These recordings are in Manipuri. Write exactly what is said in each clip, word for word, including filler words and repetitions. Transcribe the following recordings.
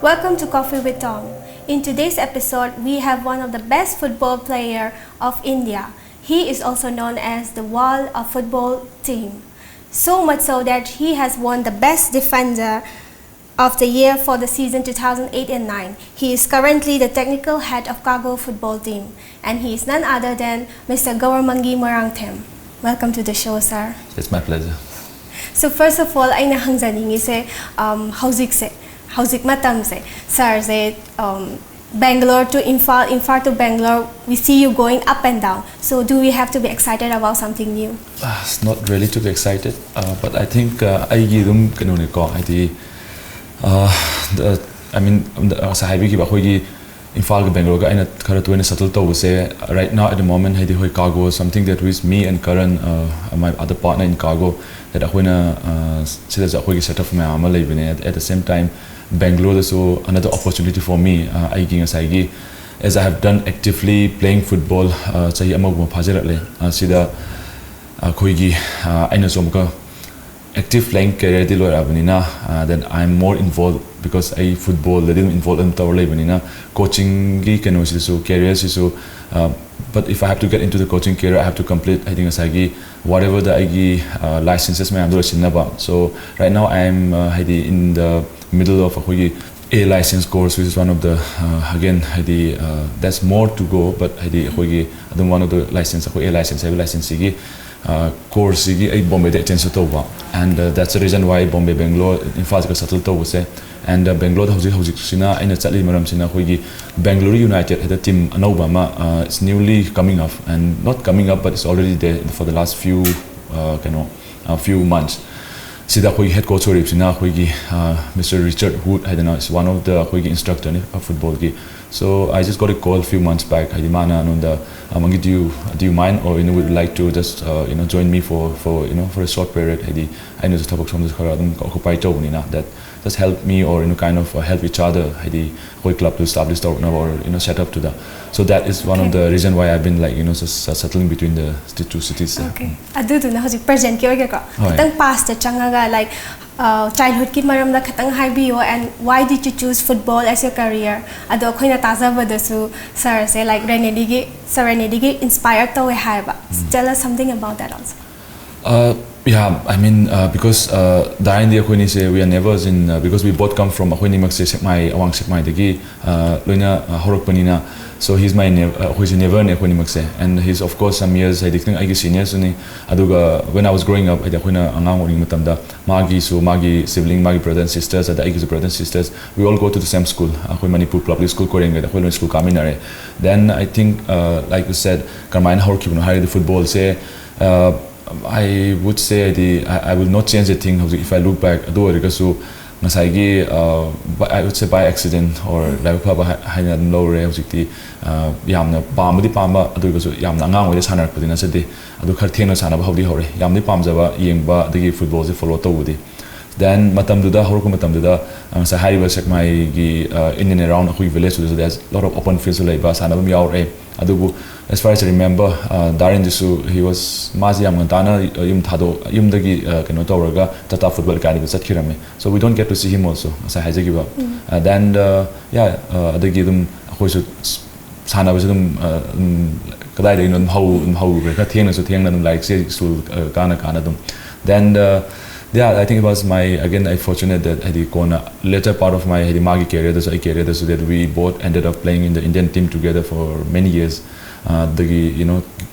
Welcome to Coffee with Tom. In today's episode, we have one of the best football player of India. He is also known as the World of Football Team. So much so that he has won the best defender of the year for the season two thousand eight and nine. He is currently the technical head of Kagol football team, and he is none other than Mister Gauramangi Morangthem. Welcome to the show, sir. It's my pleasure. So first of all, ꯑꯩꯅ ꯍꯪꯖꯅꯤꯡꯉꯤꯁꯦ, um, ꯍꯧꯖꯤꯛꯁꯦ, ꯍꯧꯖꯤꯛ ꯃꯇꯝꯁꯦ, ꯁꯥꯔꯁꯦ, um, Bangalore to Imphal, Imphal to Bangalore, we see you going up and down. So do we have to be excited about something new? Ah, it's not really to be excited, uh, but I think uh, ꯑꯩꯒꯤ ꯑꯗꯨꯝ ꯀꯩꯅꯣꯅꯤꯀꯣ, ꯍꯥꯏꯗꯤ uh, the, I mean, the, ꯉꯁꯥꯏ ꯍꯥꯏꯕꯤꯈꯤꯕ ꯑꯩꯈꯣꯏꯒꯤ ꯏꯝꯐꯥꯜꯒ ꯕꯦꯡꯒ꯭ꯂꯣꯔꯒ ꯑꯩꯅ ꯈꯔ ꯇꯣꯏꯅ ꯁꯇꯜ ꯇꯧꯕꯁꯦ, right now at the moment, ꯍꯥꯏꯗꯤ ꯍꯣꯏ, Kagol, something that with me and Karan, uh, my other partner in Kagol, that ꯑꯩꯈꯣꯏꯅ uh, ꯁꯤꯗꯁꯨ ꯑꯩꯈꯣꯏꯒꯤ ꯁꯦꯠ ꯑꯞ ꯃꯌꯥꯝ ꯑꯃ ꯂꯩꯕꯅꯦ. At, at the same time, ꯕꯦꯡꯒ꯭ꯂꯣꯔꯗꯁꯨ another opportunity for me, uh, ꯑꯩꯒꯤ ꯉꯁꯥꯏꯒꯤ, as I have done actively playing football uh, ꯆꯍꯤ ꯑꯃꯒꯨꯝꯕ ꯐꯥꯖꯔꯛꯂꯦ. Uh, ꯁꯤꯗ ꯑꯩꯈꯣꯏꯒꯤ uh, ꯑꯩꯅꯁꯨ ꯑꯃꯨꯛꯀ active playing careerꯗꯤ ꯂꯣꯏꯔꯛꯑꯕꯅꯤꯅ, uh, then I am more involved because ꯑꯩ ꯐꯨꯠꯕꯣꯜꯗꯗꯤ ꯑꯗꯨꯝ ꯏꯟꯚꯣꯜꯕ ꯑꯗꯨꯝ ꯇꯧꯔ ꯂꯩꯕꯅꯤꯅ, ꯀꯣꯆꯤꯡꯒꯤ ꯀꯩꯅꯣꯁꯤꯁꯨ, ꯀꯦꯔꯤꯌꯔꯁꯤꯁꯨ, uh, but if I have to get into the coaching career, I have to complete, ꯍꯥꯏꯗꯤ ꯉꯁꯥꯏꯒꯤ whatever the ꯑꯩꯒꯤ uh, licenses ꯃꯌꯥꯝꯗꯣ ꯂꯣꯏꯁꯤꯟꯅꯕ. So right now I am uh, ꯍꯥꯏꯗꯤ in the middle of ꯑꯩꯈꯣꯏꯒꯤ A license course, which is one of the uh, again, ꯍꯥꯏꯗꯤ uh, that's more to go, but ꯍꯥꯏꯗꯤ ꯑꯩꯈꯣꯏꯒꯤ ꯑꯗꯨꯝ one of the license, ꯑꯩꯈꯣꯏ A license ꯍꯥꯏꯕ licenseꯁꯤꯒꯤ uh, courseꯁꯤꯒꯤ ꯑꯩ ꯕꯣꯝꯕꯦꯗ ꯑꯦꯇꯦꯟꯁꯨ ꯇꯧꯕ, and uh, that's the reason why Bombay Bangalore ꯏꯝꯐꯥꯜꯁꯤꯒ ꯁꯇꯜ ꯇꯧꯕꯁꯦ. And uh, ꯕꯦꯡꯒ꯭ꯂꯣꯔꯗ ꯍꯧꯖꯤꯛ ꯍꯧꯖꯤꯛꯁꯤꯅ ꯑꯩꯅ ꯆꯠꯂꯤ ꯃꯔꯝꯁꯤꯅ ꯑꯩꯈꯣꯏꯒꯤ ꯕꯦꯡꯒ꯭ꯂꯣꯔ ꯌꯨꯅꯥꯏꯇꯦꯗ ꯍꯥꯏꯗ ꯇꯤꯝ ꯑꯅꯧꯕ ꯑꯃ uh, it's newly coming up, and not coming up but it's already there for the last few uh, ꯀꯩꯅꯣ uh, few months. ꯁꯤꯗ ꯑꯩꯈꯣꯏꯒꯤ ꯍꯦꯗ ꯀꯣꯆ ꯑꯣꯏꯔꯤꯕꯁꯤꯅ ꯑꯩꯈꯣꯏꯒꯤ uh, Mister Richard Wood ꯍꯥꯏꯗꯅ is one of the ꯑꯩꯈꯣꯏꯒꯤ ꯏꯟꯁꯇ꯭ꯔꯛꯇꯔꯅꯤ ꯐꯨꯠꯕꯣꯜꯒꯤ. So I just got a call few months back, ꯍꯥꯏꯗꯤ ꯃꯥꯅ ꯑꯩꯉꯣꯟꯗ, "Mangi, do you, do you mind or you know, would you like to just uh, you know, join me for, for, you know, for a short period?" ꯍꯥꯏꯗꯤ ꯑꯩꯅꯁꯨ ꯊꯕꯛ ꯁꯣꯝꯗꯁꯨ ꯈꯔ ꯑꯗꯨꯝ ꯑꯣꯀꯨꯄꯥꯏ ꯇꯧꯕꯅꯤꯅ, that just help me or you know, kind of uh, help each other, ꯍꯥꯏꯗꯤ ꯑꯩꯈꯣꯏ ꯀ꯭ꯂꯕꯇꯨ establish ꯇꯧꯔꯛꯅꯕ or you know, set up to the. So that is one of Okay. the reason why I've been like you know, just uh, settling between the, the two cities. Okay. ꯑꯗꯨꯗꯨꯅ ꯍꯧꯖꯤꯛ ꯄ꯭ꯔꯖꯦꯟꯠꯀꯤ ꯑꯣꯏꯒꯦꯀꯣ, ꯍꯣꯏ꯫ ꯈꯤꯇꯪ ꯄꯥꯁꯇ ꯆꯪꯉꯒ, like, ꯆꯥꯏꯜꯍꯨꯗꯀꯤ ꯃꯔꯝꯗ ꯈꯤꯇꯪ ꯍꯥꯏꯕꯤꯌꯣ, and why did you choose football as your career? ꯑꯗꯣ ꯑꯩꯈꯣꯏꯅ ꯇꯥꯖꯕꯗꯁꯨ ꯁꯥꯔꯁꯦ, ꯂꯥꯏꯛ, ꯔꯦꯅꯦꯗꯤꯒꯤ, ꯁꯥꯔ ꯔꯦꯅꯦꯗꯤꯒꯤ ꯏꯟꯁꯄꯥꯌꯔ ꯇꯧꯋꯦ ꯍꯥꯏꯕ. Tell us something about that also. Uh, yeah, I mean, uh, because uh, ꯗꯥꯏꯟꯗꯤ ꯑꯩꯈꯣꯏꯅꯤꯁꯦ, we are neighbors in, uh, because we both come from, ꯑꯩꯈꯣꯏꯅꯤꯃꯛꯁꯦ ꯁꯦꯛꯃꯥꯏ, ꯑꯋꯥꯡ ꯁꯦꯛꯃꯥꯏꯗꯒꯤ uh, ꯂꯣꯏꯅ uh, ꯍꯧꯔꯛꯄꯅꯤꯅ. So he's my neigh- uh, ꯑꯩꯈꯣꯏꯁꯦ ꯅꯦꯕꯔꯅꯦ ꯑꯩꯈꯣꯏꯅꯤꯃꯛꯁꯦ. And he's of course some years, ꯍꯥꯏꯗꯤ ꯈꯤꯇꯪ ꯑꯩꯒꯤ ꯁꯤꯅꯤꯌꯔꯁꯨꯅꯤ. ꯑꯗꯨꯒ when I was growing up, ꯍꯥꯏꯗꯤ ꯑꯩꯈꯣꯏꯅ ꯑꯉꯥꯡ ꯑꯣꯏꯔꯤꯉꯩ ꯃꯇꯝꯗ ꯃꯥꯒꯤꯁꯨ, ꯃꯥꯒꯤ ꯁꯤꯕ꯭ꯂꯤꯡ, ꯃꯥꯒꯤ ꯕ꯭ꯔꯗꯔ ꯑꯦꯟ ꯁꯤꯁꯇꯔꯁ, ꯑꯗ ꯑꯩꯒꯤꯁꯨ brother and sisters, we all go to the same school. ꯑꯩꯈꯣꯏ ꯃꯅꯤꯄꯨꯔ ꯄꯕ꯭ꯂꯤꯛ ꯁ꯭ꯀꯨꯜ ꯀꯣꯏꯔꯦꯡꯒꯩꯗ ꯑꯩꯈꯣꯏ ꯂꯣꯏꯅ school ꯀꯥꯃꯤꯟꯅꯔꯦ. Then I think, uh, like you said, ꯀꯔꯝꯍꯥꯏꯅ ꯍꯧꯔꯛꯈꯤꯕꯅꯣ ꯍꯥꯏꯔꯒꯗꯤ, ꯐꯨꯠꯕꯣꯜꯁꯦ, uh, I would say, ꯍꯥꯏꯗꯤ, I, I will not change a thing ꯍꯧꯖꯤꯛ, if I look back. ꯑꯗꯨ ꯑꯣꯏꯔꯒꯁꯨ ꯉꯁꯥꯏꯒꯤ, uh, by- I would say by accident or ꯂꯥꯏꯕꯛ ꯐꯕ ꯍꯥꯏ- ꯍꯥꯏꯅ ꯑꯗꯨꯝ ꯂꯧꯔꯦ꯫ ꯍꯧꯖꯤꯛꯇꯤ uh, ꯌꯥꯝꯅ ꯄꯥꯝꯕꯗꯤ ꯄꯥꯝꯕ, ꯑꯗꯨ ꯑꯣꯏꯔꯒꯁꯨ ꯌꯥꯝꯅ ꯑꯉꯥꯡ ꯑꯣꯏꯅ ꯁꯥꯟꯅꯔꯛꯄꯗꯤ ꯅꯠꯆꯗꯦ꯫ ꯑꯗꯨ ꯈꯔ ꯊꯦꯡꯅ ꯁꯥꯟꯅꯕ ꯍꯧꯗꯤ ꯍꯧꯔꯦ꯫ ꯌꯥꯝꯗꯤ ꯄꯥꯝꯖꯕ, ꯌꯦꯡꯕ, ꯑꯗꯒꯤ ꯐꯨꯠꯕꯣꯜꯁꯦ ꯐꯣꯂꯣ ꯇꯧꯕꯗꯤ. Then ꯃꯇꯝꯗꯨꯗ, ꯍꯧꯔꯛꯄ ꯃꯇꯝꯗꯨꯗ, uh, ꯉꯁꯥꯏ ꯍꯥꯏꯔꯤꯕ ꯁꯦꯛꯃꯥꯏꯒꯤ uh, in and around ꯑꯩꯈꯣꯏꯒꯤ ꯚꯤꯂꯦꯖꯇꯨꯗꯁꯨ there's lot of open fieldsꯁꯨ ꯂꯩꯕ, ꯁꯥꯟꯅꯐꯝ ꯌꯥꯎꯔꯛꯑꯦ꯫ ꯑꯗꯨꯕꯨ as far as I remember, uh, ꯗꯥꯔꯤꯟꯗꯨꯁꯨ, he was, ꯃꯥꯁꯤ ꯌꯥꯝ ꯉꯟꯇꯥꯅ uh, ꯌꯨꯝ ꯊꯥꯗꯣꯛ ꯌꯨꯝꯗꯒꯤ uh, ꯀꯩꯅꯣ ꯇꯧꯔꯒ ꯇꯥꯇꯥ ꯐꯨꯠꯕꯣꯜ ꯑꯦꯀꯥꯗꯃꯤꯗ ꯆꯠꯈꯤꯔꯝꯃꯦ. So we don't get to see him also, ꯉꯁꯥꯏ ꯍꯥꯏꯖꯈꯤꯕ. Uh, then uh, yeah, uh, ꯑꯗꯒꯤ ꯑꯗꯨꯝ ꯑꯩꯈꯣꯏꯁꯨ ꯁꯥꯟꯅꯕꯁꯦ ꯑꯗꯨꯝ, ꯑ, ꯑꯗꯨꯝ ꯀꯗꯥꯏꯗꯒꯤꯅꯣ ꯑꯗꯨꯝ ꯍꯧ-, ꯑꯗꯨꯝ ꯍꯧꯔꯨꯈ꯭ꯔꯦ꯫ ꯈꯔ ꯊꯦꯡꯅꯁꯨ ꯊꯦꯡꯅ ꯑꯗꯨꯝ ꯂꯥꯏꯔꯤꯛꯁꯦ ꯁ꯭ꯀꯨꯜ, ꯑ, ꯀꯥꯅ ꯀꯥꯅ ꯑꯗꯨꯝ. Then, uh, yeah, I think it was my, again, I fortunate that, ꯍꯥꯏꯗꯤ, ꯀꯣꯟꯅ later part of my, ꯍꯥꯏꯗꯤ, ꯃꯥꯒꯤ careerꯗꯁꯨ, ꯑꯩ careerꯗꯁꯨ, that we both ended up playing in the Indian team together for many years. ꯑ, ꯑꯗꯒꯤ, you know,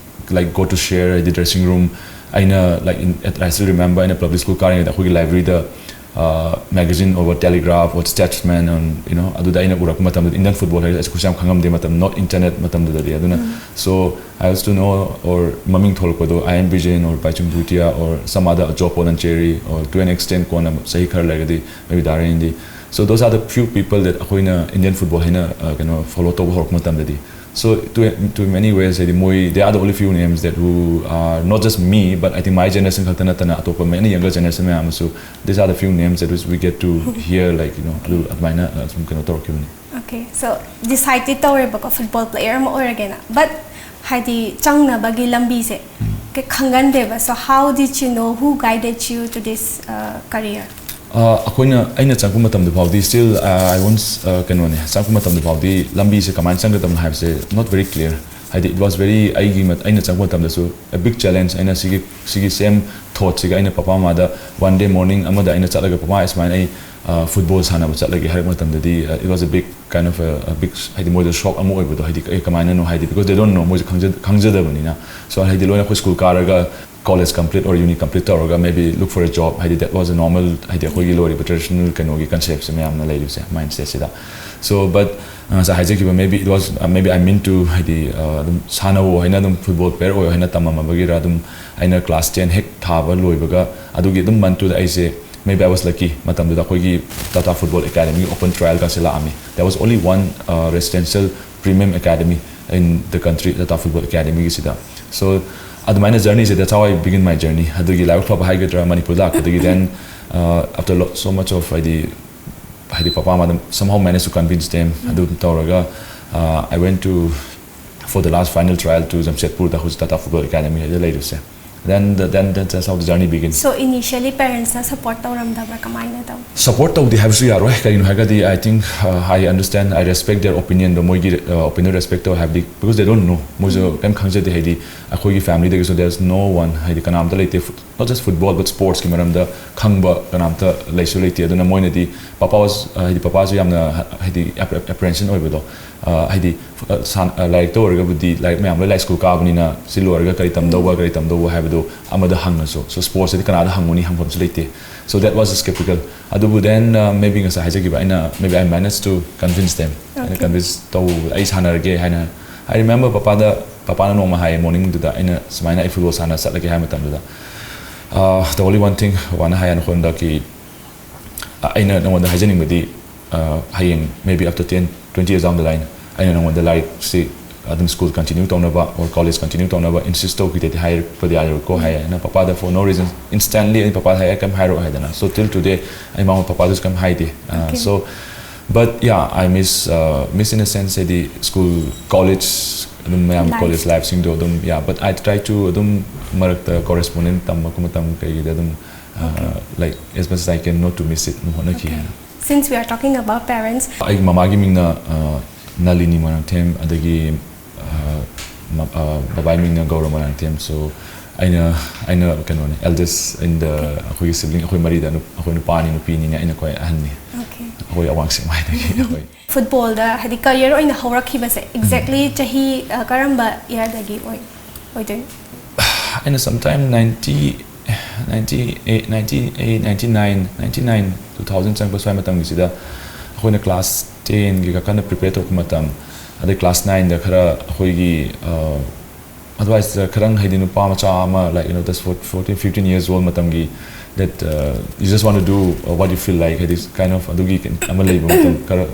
like, got to share, ꯍꯥꯏꯗꯤ, dressing room. ꯑꯩꯅ, like, in, at, I still remember, ꯑꯩꯅ ꯄꯕ꯭ꯂꯤꯛ ꯁ꯭ꯀꯨꯜ ꯀꯥꯔꯤꯉꯩꯗ ꯑꯩꯈꯣꯏꯒꯤ ꯂꯥꯏꯕ꯭ꯔꯦꯔꯤꯗ, uh, magazine over Telegraph or Statesman, and, you know, ꯑꯗꯨꯗ ꯑꯩꯅ ꯎꯔꯛꯄ ꯃꯇꯝꯗ Indian football ꯍꯥꯏꯔꯒ ꯑꯩꯈꯣꯏꯁꯨ ꯌꯥꯝ ꯈꯪꯉꯝꯗꯦ ꯃꯇꯝ, not internet ꯃꯇꯝꯗꯨꯗꯗꯤ. ꯑꯗꯨꯅ, so I used to know, or ꯃꯃꯤꯡ ꯊꯣꯛꯂꯛꯄꯗꯣ, I M Vijay or Baichung Bhutia or some other Ajob Pollancheri, or to an extent ꯀꯣꯟꯅ ꯆꯍꯤ ꯈꯔ ꯂꯩꯔꯒꯗꯤ maybe ꯗꯥꯔꯤꯟꯗꯤ. So those are the few people that ꯑꯩꯈꯣꯏꯅ Indian football ꯍꯥꯏꯅ, uh, ꯀꯩꯅꯣ, follow ꯇꯧꯕ ꯍꯧꯔꯛꯄ ꯃꯇꯝꯗꯗꯤ. So to, to many ways, ꯍꯥꯏꯗꯤ, ꯃꯣꯏ, they are the only few names that who are not just me, but I think my generation ꯈꯛꯇ ꯅꯠꯇꯅ ꯑꯇꯣꯞꯄ many younger generation ꯃꯌꯥꯝ ꯑꯃꯁꯨ, these are the few names that we get to hear, like, you know, ꯑꯗꯨ ꯑꯗꯨꯃꯥꯏꯅ, uh, ꯁꯨꯝ ꯀꯩꯅꯣ ꯇꯧꯔꯛꯈꯤꯕꯅꯤ. Okay, so decideꯗꯤ ꯇꯧꯔꯦꯕꯀꯣ, ꯐꯨꯠꯕꯣꯜ ꯄ꯭ꯂꯦꯌꯔ ꯑꯃ ꯑꯣꯏꯔꯒꯦꯅ, but ꯍꯥꯏꯗꯤ ꯆꯪꯅꯕꯒꯤ ꯂꯝꯕꯤꯁꯦ ꯀꯩ ꯈꯪꯒꯟꯗꯦꯕ. So how did you know, who guided you to this uh, career? ꯑꯩꯈꯣꯏꯅ ꯑꯩꯅ ꯆꯪꯉꯛꯄ ꯃꯇꯝꯗ ꯐꯥꯎꯗꯤ still I once ꯀꯩꯅꯣꯅꯦ, ꯆꯪꯉꯛꯄ ꯃꯇꯝꯗ ꯐꯥꯎꯗꯤ ꯂꯝꯕꯤꯁꯦ ꯀꯃꯥꯏꯅ ꯆꯪꯒꯗꯕꯅꯣ ꯍꯥꯏꯕꯁꯦ not very clear. ꯍꯥꯏꯗꯤ it was very, ꯑꯩꯒꯤ ꯑꯩꯅ ꯆꯪꯉꯛꯄ ꯃꯇꯝꯗꯁꯨ a big challenge. ꯑꯩꯅ ꯁꯤꯒꯤ ꯁꯤꯒꯤ same thoughtꯁꯤꯒ ꯑꯩꯅ ꯄꯄꯥ ꯃꯃꯥꯗ one day morning ꯑꯃꯗ ꯑꯩꯅ ꯆꯠꯂꯒ, "ꯄꯄꯥ, ꯑꯩ ꯁꯨꯃꯥꯏꯅ ꯑꯩ ꯐꯨꯠꯕꯣꯜ ꯁꯥꯟꯅꯕ ꯆꯠꯂꯒꯦ" ꯍꯥꯏꯔꯛꯄ ꯃꯇꯝꯗꯗꯤ, it was a big kind of a, a big, ꯍꯥꯏꯗꯤ ꯃꯣꯏꯗ shock ꯑꯃ ꯑꯣꯏꯕꯗꯣ, ꯍꯥꯏꯗꯤ ꯑꯦ ꯀꯃꯥꯏꯅꯅꯣ, ꯍꯥꯏꯗꯤ because they don't know, ꯃꯣꯏꯁꯨ ꯈꯪꯖꯗꯕꯅꯤꯅ. So ꯍꯥꯏꯗꯤ ꯂꯣꯏꯅ ꯑꯩꯈꯣꯏ school ꯀꯥꯔꯒ college complete or uni complete ꯇꯧꯔꯒ maybe look for a job, ꯍꯥꯏꯗꯤ that was a normal, ꯍꯥꯏꯗꯤ ꯑꯩꯈꯣꯏꯒꯤ ꯂꯣꯏꯔꯤꯕ traditional ꯀꯩꯅꯣꯒꯤ conceptꯁꯦ ꯃꯌꯥꯝꯅ ꯂꯩꯔꯤꯕꯁꯦ, mindsetꯁꯤꯗ. So but ꯉꯁꯥꯏ ꯍꯥꯏꯖꯈꯤꯕ, maybe it was, maybe I meant to, ꯍꯥꯏꯗꯤ ꯑꯗꯨꯝ ꯁꯥꯟꯅꯧ ꯍꯥꯏꯅ, ꯑꯗꯨꯝ football player ꯑꯣꯏꯌꯣ ꯍꯥꯏꯅ ꯇꯝꯃꯝꯃꯕꯒꯤꯔ, ꯑꯗꯨꯝ ꯑꯩꯅ class ten ꯍꯦꯛ ꯊꯥꯕ ꯂꯣꯏꯕꯒ ꯑꯗꯨꯒꯤ ꯑꯗꯨꯝ monthꯇꯨꯗ ꯑꯩꯁꯦ, maybe I was lucky, ꯃꯇꯝꯗꯨꯗ ꯑꯩꯈꯣꯏꯒꯤ Tata Football Academyꯒꯤ open trialꯒꯁꯦ ꯂꯥꯛꯑꯝꯃꯤ. There was only one residential premium academy in the country, Tata Football Academyꯒꯤꯁꯤꯗ. So ꯑꯗꯨꯃꯥꯏꯅ journeyꯁꯦ, that's how I begin my journey. ꯑꯗꯨꯒꯤ ꯂꯥꯏꯕꯛ ꯐꯕ ꯍꯥꯏꯒꯗ꯭ꯔꯥ, ꯃꯅꯤꯄꯨꯔꯗ ꯂꯥꯛꯄꯗꯒꯤ then after so much of, ꯍꯥꯏꯗꯤ ꯍꯥꯏꯗꯤ ꯄꯄꯥ ꯃꯥꯗ somehow manage to convince them. ꯑꯗꯨ ꯇꯧꯔꯒ I went to for the last final trial to ꯖꯝꯁꯦꯠꯄꯨꯔꯗ, ꯍꯧꯖꯤꯛ Tata Football Academy ꯍꯥꯏꯗ ꯂꯩꯔꯤꯁꯦ. Then the, then that's how the journey begins. So initially parentsꯅ support ꯇꯧꯔꯝꯗꯕ꯭ꯔꯥ, ꯀꯃꯥꯏꯅ ꯇꯧ? Support ꯇꯧꯗꯦ ꯍꯥꯏꯕꯁꯨ ꯌꯥꯔꯣꯏ. ꯀꯔꯤꯒꯤꯅꯣ ꯍꯥꯏꯔꯒꯗꯤ I think, I understand, I respect their opinionꯗꯣ, ꯃꯣꯏꯒꯤ opinion respect ꯇꯧꯋꯦ ꯍꯥꯏꯕꯗꯤ because they don't know, ꯃꯣꯏꯁꯨ ꯀꯩꯝ ꯈꯪꯖꯗꯦ. ꯍꯥꯏꯗꯤ ꯑꯩꯈꯣꯏꯒꯤ familyꯗꯒꯤꯁꯨ there's no one, ꯍꯥꯏꯗꯤ ꯀꯅꯥꯝꯇ ꯂꯩꯇꯦ, not just football but sportsꯀꯤ ꯃꯔꯝꯗ ꯈꯪꯕ ꯀꯅꯥꯝꯇ ꯂꯩꯁꯨ ꯂꯩꯇꯦ. ꯑꯗꯨꯅ ꯃꯣꯏꯅꯗꯤ ꯄꯄꯥ was, ꯍꯥꯏꯗꯤ ꯄꯄꯥꯁꯨ ꯌꯥꯝꯅ ꯍꯥꯏꯗꯤ apprehension ꯑꯣꯏꯕꯗꯣ, ꯍꯥꯏꯗꯤ ꯂꯥꯏꯔꯤꯛꯇ ꯑꯣꯏꯔꯒꯕꯨꯗꯤ ꯂꯥꯏꯔꯤꯛ ꯃꯌꯥꯝ ꯂꯣꯏ, ꯂꯥꯏ school ꯀꯥꯕꯅꯤꯅ ꯁꯤ ꯂꯣꯏꯔꯒ ꯀꯔꯤ ꯇꯝꯗꯧꯕ, ꯀꯔꯤ ꯇꯝꯗꯧꯕ ꯍꯥꯏꯕꯗꯣ ꯑꯃꯗ ꯍꯪꯉꯁꯨ, so sportsꯇꯗꯤ ꯀꯅꯥꯗ ꯍꯪꯉꯨꯅꯤ, ꯍꯪꯐꯝꯁꯨ ꯂꯩꯇꯦ. So that was skeptical. ꯑꯗꯨꯕꯨ then maybe ꯉꯁꯥꯏ ꯍꯥꯏꯖꯈꯤꯕ, ꯑꯩꯅ, maybe I managed to convince them. ꯑꯩꯅ convince ꯇꯧꯕ, ꯑꯩ ꯁꯥꯟꯅꯔꯒꯦ ꯍꯥꯏꯅ. I remember ꯄꯄꯥꯗ, ꯄꯄꯥꯅ ꯅꯣꯡꯃ ꯍꯥꯏꯌꯦ, morningꯗꯨꯗ ꯑꯩꯅ ꯁꯨꯃꯥꯏꯅ ꯑꯩ football ꯁꯥꯟꯅ ꯆꯠꯂꯒꯦ ꯍꯥꯏ ꯃꯇꯝꯗꯨꯗ, the only one thing ꯄꯄꯥꯅ ꯍꯥꯏ ꯑꯩꯉꯣꯟꯗ, ꯀꯤ ꯑꯩꯅ ꯅꯉꯣꯟꯗ ꯍꯥꯏꯖꯅꯤꯡꯕꯗꯤ, ꯍꯌꯦꯡ maybe after ten, twenty years down the line ꯑꯩꯅ ꯅꯉꯣꯟꯗ ꯂꯥꯏꯔꯤꯛꯁꯤ ꯑꯗꯨꯝ school continue ꯇꯧꯅꯕ or college continue ꯇꯧꯅꯕ insist ꯇꯧꯈꯤꯗꯦꯗꯤ ꯍꯥꯏꯔꯛꯄꯗꯤ ꯌꯥꯔꯣꯏꯀꯣ ꯍꯥꯏꯌꯦ. ꯑꯩꯅ ꯄꯄꯥꯗ for no reason instantly ꯑꯩ ꯄꯄꯥꯗ ꯍꯥꯏ, "ꯑꯩ ꯀꯩꯝ ꯍꯥꯏꯔꯛꯑꯣ" ꯍꯥꯏꯗꯅ. So till today ꯑꯩ ꯃꯉꯣꯟꯗ, ꯄꯄꯥꯗꯁꯨ ꯀꯩꯝ ꯍꯥꯏꯗꯦ. So but yeah, I miss, miss in a sense, ꯍꯥꯏꯗꯤ school, college, ꯑꯗꯨꯝ ꯃꯌꯥꯝ college lifeꯁꯤꯡꯗꯣ ꯑꯗꯨꯝ, yeah, but I try to ꯑꯗꯨꯝ ꯃꯔꯛꯇ correspondence ꯇꯝꯕ ꯃꯇꯝ ꯀꯩꯒꯤꯗ ꯑꯗꯨꯝ Like, as much as I can not to miss it ꯑꯗꯨꯝ ꯍꯣꯠꯅꯈꯤ꯫ Since we are talking about parents, ꯑꯩꯒꯤ ꯃꯃꯥꯒꯤ ꯃꯤꯡꯅ ꯑ, ꯅꯂꯤꯅꯤ ꯃꯣꯏꯔꯥꯡꯊꯦꯝ, ꯑꯗꯒꯤ ꯑ, ꯃ- ꯑ, ꯕꯕꯥꯒꯤ ꯃꯤꯡꯅ ꯒꯧꯔ ꯃꯣꯏꯔꯥꯡꯊꯦꯝ꯫ So ꯑꯩꯅ ꯑꯩꯅ ꯀꯩꯅꯣꯅꯦ, eldest in the ꯑꯩꯈꯣꯏꯒꯤ sibling, ꯑꯩꯈꯣꯏ ꯃꯔꯤꯗ ꯅꯨ- ꯑꯩꯈꯣꯏ ꯅꯨꯄꯥ ꯑꯅꯤ ꯅꯨꯄꯤ ꯑꯅꯤꯅꯦ, ꯑꯩꯅ ꯈ꯭ꯋꯥꯏ ꯑꯍꯟꯅꯤ꯫ Okay. ꯑꯩꯈꯣꯏ ꯑꯋꯥꯡ ꯁꯦꯛꯃꯥꯏꯗꯒꯤ ꯑꯩꯈꯣꯏ꯫ Footballꯗ ꯍꯥꯏꯗꯤ career ꯑꯣꯏꯅ ꯍꯧꯔꯛꯈꯤꯕꯁꯦ exactly ꯆꯍꯤ ꯑ, ꯀꯔꯝꯕ yearꯗꯒꯤ ꯑꯣꯏ ꯑꯣꯏꯗꯣꯏꯅꯣ? ꯑꯩꯅ sometime ninety ninety eight ninety eight ninety nine ninety nine two thousand ꯆꯪꯉꯛꯄ ꯁ꯭ꯋꯥꯏ ꯃꯇꯝꯒꯤꯁꯤꯗ ꯑꯩꯈꯣꯏꯅ class tenꯒꯤ ꯀꯟꯅ prepare ꯇꯧꯔꯛꯄ ꯃꯇꯝ, ꯑꯗꯩ class nineꯗ ꯈꯔ ꯑꯩꯈꯣꯏꯒꯤ ꯑꯗꯨꯋꯥꯏꯁꯤꯗ ꯈꯔꯪ ꯍꯥꯏꯗꯤ ꯅꯨꯄꯥ ꯃꯆꯥ ꯑꯃ, like, you know, just fourteen fifteen years old ꯃꯇꯝꯒꯤ, that uh, you just want to do uh, what you feel like, ꯍꯥꯏꯗꯤ kind of ꯑꯗꯨꯒꯤ ꯑꯃ ꯂꯩꯕ ꯃꯇꯝ ꯈꯔ,